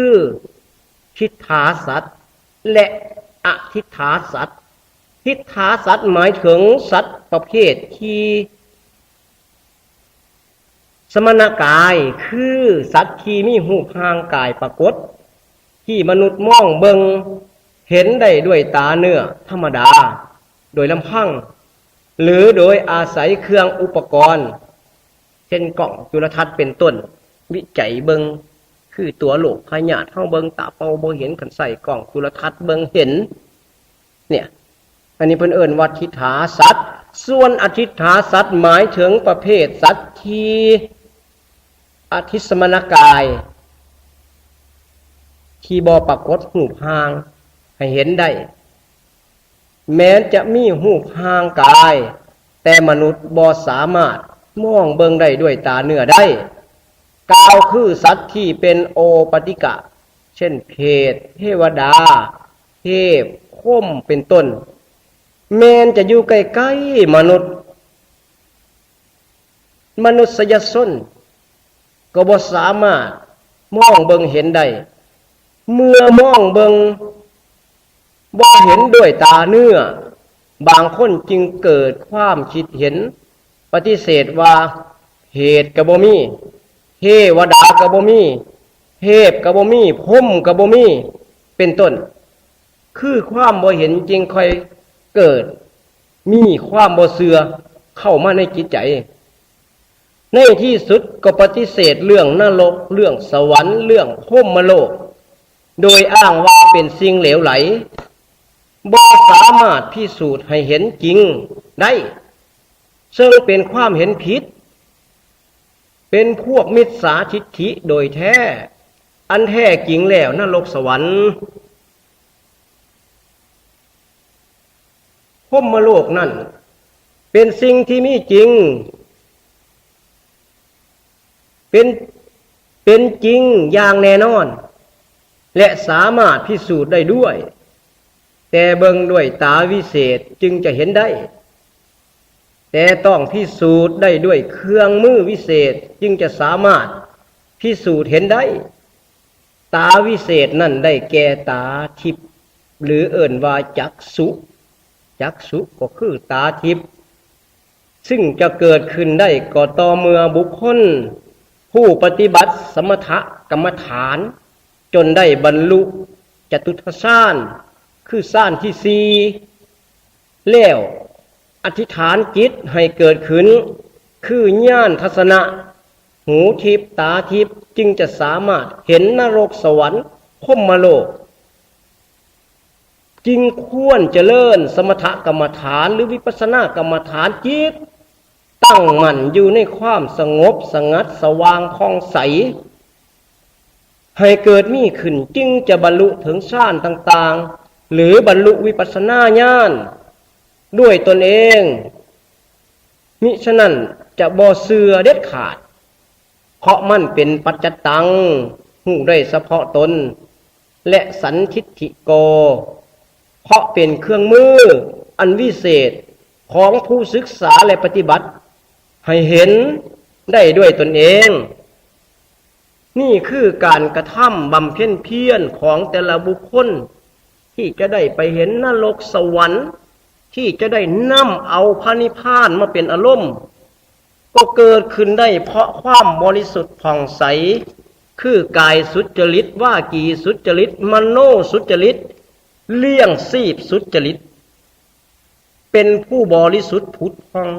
ທິດຖາສັດ ແລະ ອະທິດຖາສັດ. ທິດຖາສັດໝາຍເຖິງສັດປະເພດທີ່ ສະມະນະກາຍ ຄືສັດທີ່ມີຮູບຮ່າງກາຍປາກົດ ທີ່ມະນຸດມອງເບິ່ງເຫັນໄດ້ດ້ວຍຕາເນື້ອທຳມະດາ ໂດຍລຳພັງ ຫຼື ໂດຍອາໄສເຄື່ອງອຸປະກອນ ເຊັ່ນກ້ອງຈຸລະທັດເປັນຕົ້ນ, ວິໄຈເບິ່ງ ຄືຕົວໂລກພະຍາດເຮົາເບິ່ງຕາເປົ່າບໍ່ເຫັນ, ຄັນໃຊ້ກ້ອງຈຸລະທັດເບິ່ງເຫັນ. ເນຍ ອັນນີ້ເພິ່ນເອີ້ນວ່າທິດຖາສັດ. ສ່ວນອະທິດຖາສັດ ໝາຍເຖິງປະເພດສັດທີ່ອະທິດສະມະນະກາຍ ທີ່ບໍ່ປາກົດຮູບຮ່າງໃຫ້ເຫັນໄດ້, ແມ່ນຈະມີຮູບຮ່າງກາຍ, ແຕ່ມະນຸດບໍ່ສາມາດມອງເບິ່ງໄດ້ດ້ວຍຕາເນື້ອໄດ້, ກ່າວຄືສັດທີ່ເປັນໂອປະຕິກະ ເຊັ່ນ ເຜດ, ເທວະດາ, ເທບ, ພົມ ເປັນຕົ້ນ, ແມ່ນຈະຢູ່ໃກ້ໆມະນຸດ, ມະນຸດສະຍະຊົນກໍບໍ່ສາມາດມອງເບິ່ງເຫັນໄດ້. ເມື່ອມອງເບິ່ງບໍ່ເຫັນດ້ວຍຕາເນື້ອ, ບາງຄົນຈຶ່ງເກີດຄວາມຄິດເຫັນ ປະຕິເສດວ່າເຜດກໍບໍ່ມີ, ເທວະດາກໍບໍ່ມີ, ເທບກໍບໍ່ມີ, ພົມກໍບໍ່ມີ ເປັນຕົ້ນ. ຄືຄວາມບໍ່ເຫັນຈຶ່ງຄ່ອຍເກີດມີຄວາມບໍ່ເຊື່ອເຂົ້າມາໃນຈິດໃຈ. ໃນທີ່ສຸດກໍປະຕິເສດເລື່ອງນະລົກ, ເລື່ອງສະຫວັນ, ເລື່ອງພົມມະໂລກ, ໂດຍອ້າງວ່າເປັນສິ່ງເຫຼວໄຫຼ, ບໍ່ສາມາດພິສູດໃຫ້ເຫັນຈິງໄດ້, ເຊິ່ງເປັນຄວາມເຫັນຜິດ, ເ ປັນພວກມິດສາທິດຖິໂດຍແທ້. ອັນແທ້ຈິງແລ້ວ ນະລົກສະຫວັນ ພົມມະໂລກນັ້ນ ເປັນສິ່ງທີ່ມີຈິງ ເປັນ ເປັນຈິງຢ່າງແນ່ນອນ ແລະ ສາມາດພິສູດໄດ້ດ້ວຍ ແຕ່ເບິ່ງດ້ວຍຕາວິເສດຈຶ່ງຈະເຫັນໄດ້. ແຕ່ຕ້ອງພິສູດໄດ້ດ້ວຍເຄື່ອງມືວິເສດ ຈຶ່ງຈະສາມາດພິສູດເຫັນໄດ້. ຕາວິເສດນັ້ນໄດ້ແກ່ຕາທິບ ຫຼື ເອີ້ນວ່າຈັກສຸ. ຈັກສຸກໍຄືຕາທິບ ຊຶ່ງຈະເກີດຂຶ້ນໄດ້ກໍຕໍ່ເມື່ອບຸກຄົນຜູ້ປະຕິບັດສະມະຖະກຳມະຖານ ຈົນໄດ້ບັນລຸຈະຕຸດທະຊານ ຄືຊານທີສີ່ ແລ້ວອະທິຖານຈິດໃຫ້ເກີດຂຶ້ນ ຄືຍານທັດສະນະ ຫູທິບ ຕາທິບ ຈຶ່ງຈະສາມາດເຫັນນະລົກ ສະຫວັນ ພົມມະໂລກ. ຈຶ່ງຄວນຈະເລີນສະມະຖະກຳມະຖານ ຫຼື ວິປັດສະນາກຳມະຖານ ຈິດຕັ້ງໝັ້ນຢູ່ໃນຄວາມສະຫງົບສະຫງັດ ສະຫວ່າງຜ່ອງໃສ ໃຫ້ເກີດມີຂຶ້ນ ຈຶ່ງຈະບັນລຸເຖິງຊານຕ່າງໆ ຫຼື ບັນລຸວິປັດສະນາຍານດ້ວຍຕົນເອງ. ມິສະນັ້ນຈະບໍ່ເຊື່ອເດັດຂາດ ເພາະມັນເປັນປັດຈະຕັງ ຮູ້ໄດ້ສະເພາະຕົນ ແລະ ສັນທິດຖິໂກ ເພາະເປັນເຄື່ອງມືອັນວິເສດຂອງຜູ້ສຶກສາ ແລະ ປະຕິບັດໃຫ້ເຫັນໄດ້ດ້ວຍຕົນເອງ. ນີ້ຄືການກະທຳບຳເພັນພຽນຂອງແຕ່ລະບຸກຄົນ ທີ່ຈະໄດ້ໄປເຫັນນະລົກສະຫວັນ ທີ່ຈະໄດ້ນຳເອົາພະນິບພານມາເປັນອາລົມ ກໍເກີດຂຶ້ນໄດ້ເພາະຄວາມບໍລິສຸດຜ່ອງໃສ ຄືກາຍສຸດຈະລິດ, ວາກີສຸດຈະລິດ, ມະໂນສຸດຈະລິດ, ລ້ຽງຊີບສຸດຈະລິດ, ເປັນຜູ້ບໍລິສຸດຜຸດຜ່ອງ.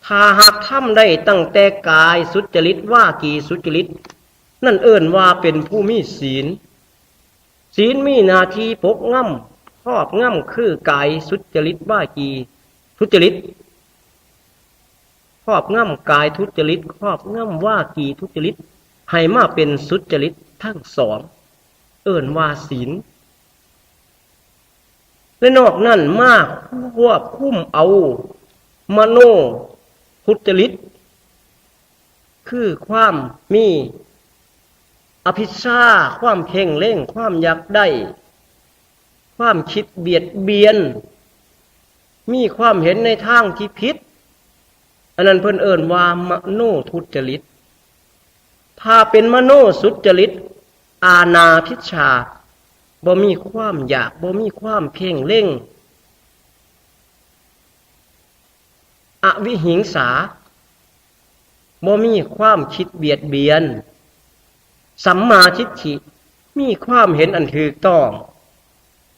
ຖ້າຫາກທຳໄດ້ຕັ້ງແຕ່ກາຍສຸດຈະລິດ, ວາກີສຸດຈະລິດ, ນັ້ນເອີ້ນວ່າເປັນຜູ້ມີສີນ. ສີນມີໜ້າທີ່ປົກງຳ, ຄອບງຳ ຄືກາຍສຸດຈະລິດ, ວາກີທຸດຈະລິດ, ຄອບງຳກາຍທຸດຈະລິດ, ຄອບງຳວາກີທຸດຈະລິດ, ໃຫ້ມາເປັນສຸດຈະລິດທັງສອງ, ເອີ້ນວ່າສີນ. ແລະ ນອກນັ້ນມາຄວບຄຸມເອົາມະໂນທຸດຈະລິດ ຄືຄວາມມີອະພິດຊາ, ຄວາມເພງເລັງ, ຄວາມຢາກໄດ້, ຄວາມຄິດບຽດບຽນ, ມີຄວາມເຫັນໃນທາງທີ່ຜິດ, ອັນນັ້ນເພິ່ນເອີ້ນວ່າມະໂນທຸດຈະລິດ. ຖ້າເປັນມະໂນສຸດຈະລິດ, ອານາພິດຊາ, ບໍ່ມີຄວາມຢາກ, ບໍ່ມີຄວາມເພງເລັງ, ອະວິຫິງສາ, ບໍ່ມີຄວາມຄິດບຽດບຽນ, ສຳມາທິດຖິ, ມີຄວາມເຫັນອັນຖືກຕ້ອງ,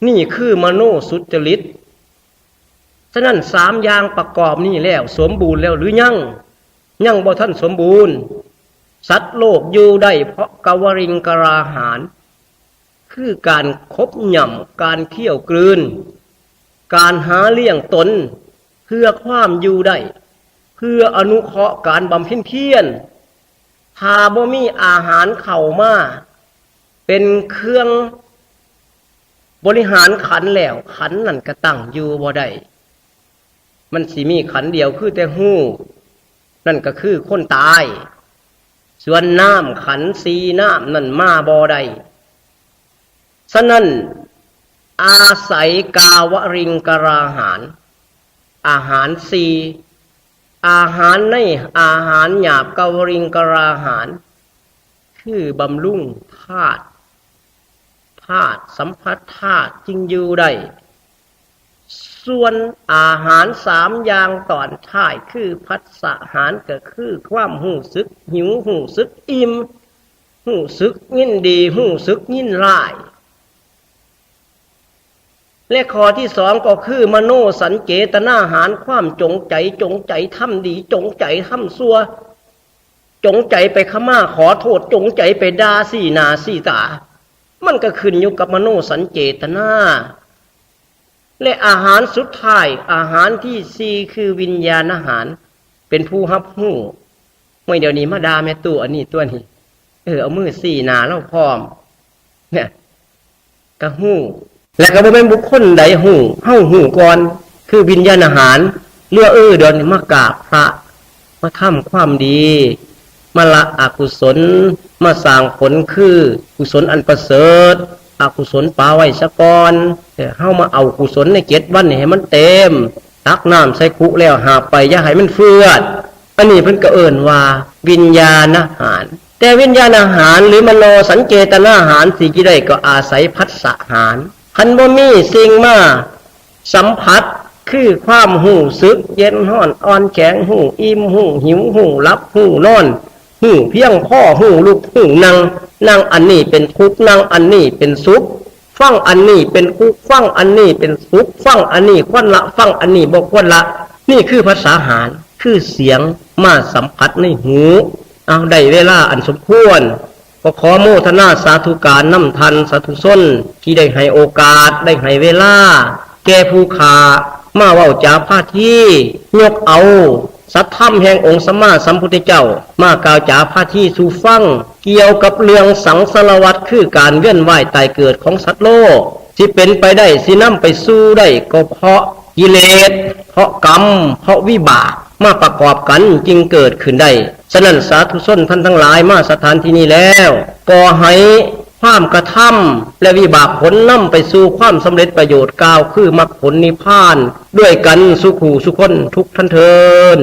ນີ້ຄືມະໂນສຸດຈະລິດ. ສະນັ້ນ ສາມຢ່າງປະກອບນີ້ແລ້ວ ສົມບູນແລ້ວຫຼືຍັງ? ຍັງບໍ່ທັນສົມບູນ. ສັດໂລກຢູ່ໄດ້ເພາະກະວະຣິງກະລາຫານ ຄືການຂົບຫຍ້ຳ, ການຄ້ຽວກືນ, ການຫາລ້ຽງຕົນເພື່ອຄວາມຢູ່ໄດ້, ເພື່ອອະນຸເຄາະການບຳເພັນພຽນ. ຖ້າບໍ່ມີອາຫານເຂົ້າມາເປັນເຄື່ອງບໍລິຫານຂັນແລ້ວ, ຂັນນັ້ນກະຕັ້ງຢູ່ບໍ່ໄດ້. ມັນຊິມີຂັນດຽວຄືແຕ່ຮູ້, ນັ້ນກໍຄືຄົນຕາຍ. ສ່ວນນ້ຳຂັນສີ່ນ້ຳນັ້ນມາບໍ່ໄດ້. ສະນັ້ນ ອາໄສກາວະຣິງກະລາຫານ, ອາຫານສີ່, ອາຫານໃນອາຫານຫຍາບກາວະຣິງກະລາຫານ ຄືບຳລຸງທາດ, ທາດສຳຜັດທາດຈຶ່ງຢູ່ໄດ້. ສ່ວນອາຫານສາມຢ່າງຕອນທ້າຍ ຄືພັດສະຫານ ກໍຄືຄວາມຮູ້ສຶກຫິວ, ຮູ້ສຶກອີ່ມ, ຮູ້ສຶກຍິນດີ, ຮູ້ສຶກຍິນຮ້າຍ. ແລະ ຂໍ້ທີສອງກໍຄືມະໂນສັນເຈຕະນາຫານ, ຄວາມຈົງໃຈ, ຈົງໃຈທຳດີ, ຈົງໃຈທຳຊົ່ວ, ຈົງໃຈໄປຂະມາຂໍໂທດ, ຈົງໃຈໄປດ່າຊີ້ໜ້າຊີ້ຕາ, ມັນກໍຂຶ້ນຢູ່ກັບມະໂນສັນເຈຕະນາ. ແລະ ອາຫານສຸດທ້າຍ, ອາຫານທີສີ່ ຄືວິນຍານາຫານ, ເປັນຜູ້ຮັບຮູ້ โอ้ย เดี๋ยวนี้มาด่าแม่ตู้อันนี้ตั๊วนี้ เออ เอามือซี้หน้าลาวพร้อม เนี่ย ก็ฮู้ และก็บ่แม่นบุคคลใดฮู้ เฮาฮู้ก่อน คือวิญญาณอาหาร เรือ เออ เดี๋ยวนี้มากราบพระ มาทำความดี มาละอกุศล มาสร้างผลคือกุศลอันประเสริฐ อกุศลปะไว้ซะก่อน เออ เฮามาเอากุศลในเจ็ดวันนี่ให้มันเต็ม ตักน้ำใส่คุแล้วหาบไป อย่าให้มันเฟือด อันนี้เพิ่นก็เอิ้นว่าวิญญาณอาหาร แต่วิญญาณอาหารหรือมโนสัญเจตนาอาหารสิกินได้ก็อาศัยผัสสะอาหาร คันบ่มีสิ่งมาสัมผัส คือความรู้สึกเย็นร้อนอ่อนแข็ง รู้อิ่ม รู้หิว รู้หลับ รู้นอน ฮู้เพียงพอ ฮู้ลุก ฮู้นั่ง นั่งอันนี้เป็นทุกข์ นั่งอันนี้เป็นสุข ฟังอันนี้เป็นทุกข์ ฟังอันนี้เป็นสุข ฟังอันนี้ควรละ ฟังอันนี้บ่ควรละ นี่คือผัสสะอาหาร คือเสียงมาสัมผัสในหู เอา ได้เวลาอันสมควร ก็ขอโมทนาสาธุการนำท่านสาธุชนที่ได้ให้โอกาส ได้ให้เวลา แก่ผู้ข้ามาเว้าจาพาที ยกเอาสัตธรรมแห่งองค์สัมมาสัมพุทธเจ้ามากล่าวจาพาทีสู่ฟัง เกี่ยวกับเรื่องสังสารวัฏ คือการเวียนว่ายตายเกิดของสัตว์โลก สิเป็นไปได้ สินำไปสู่ได้ ก็เพราะกิเลส เพราะกรรม เพราะวิบาก มาประกอบกันจึงเกิดขึ้นได้ ฉะนั้นสาธุชนท่านทั้งหลายมาสถานที่นี้แล้ว ก็ให้ความกระทำและวิบากผลนำไปสู่ความสำเร็จประโยชน์ กล่าวคือมรรคผลนิพพาน ด้วยกันสู่คู่สู่คนทุกท่านเทอญ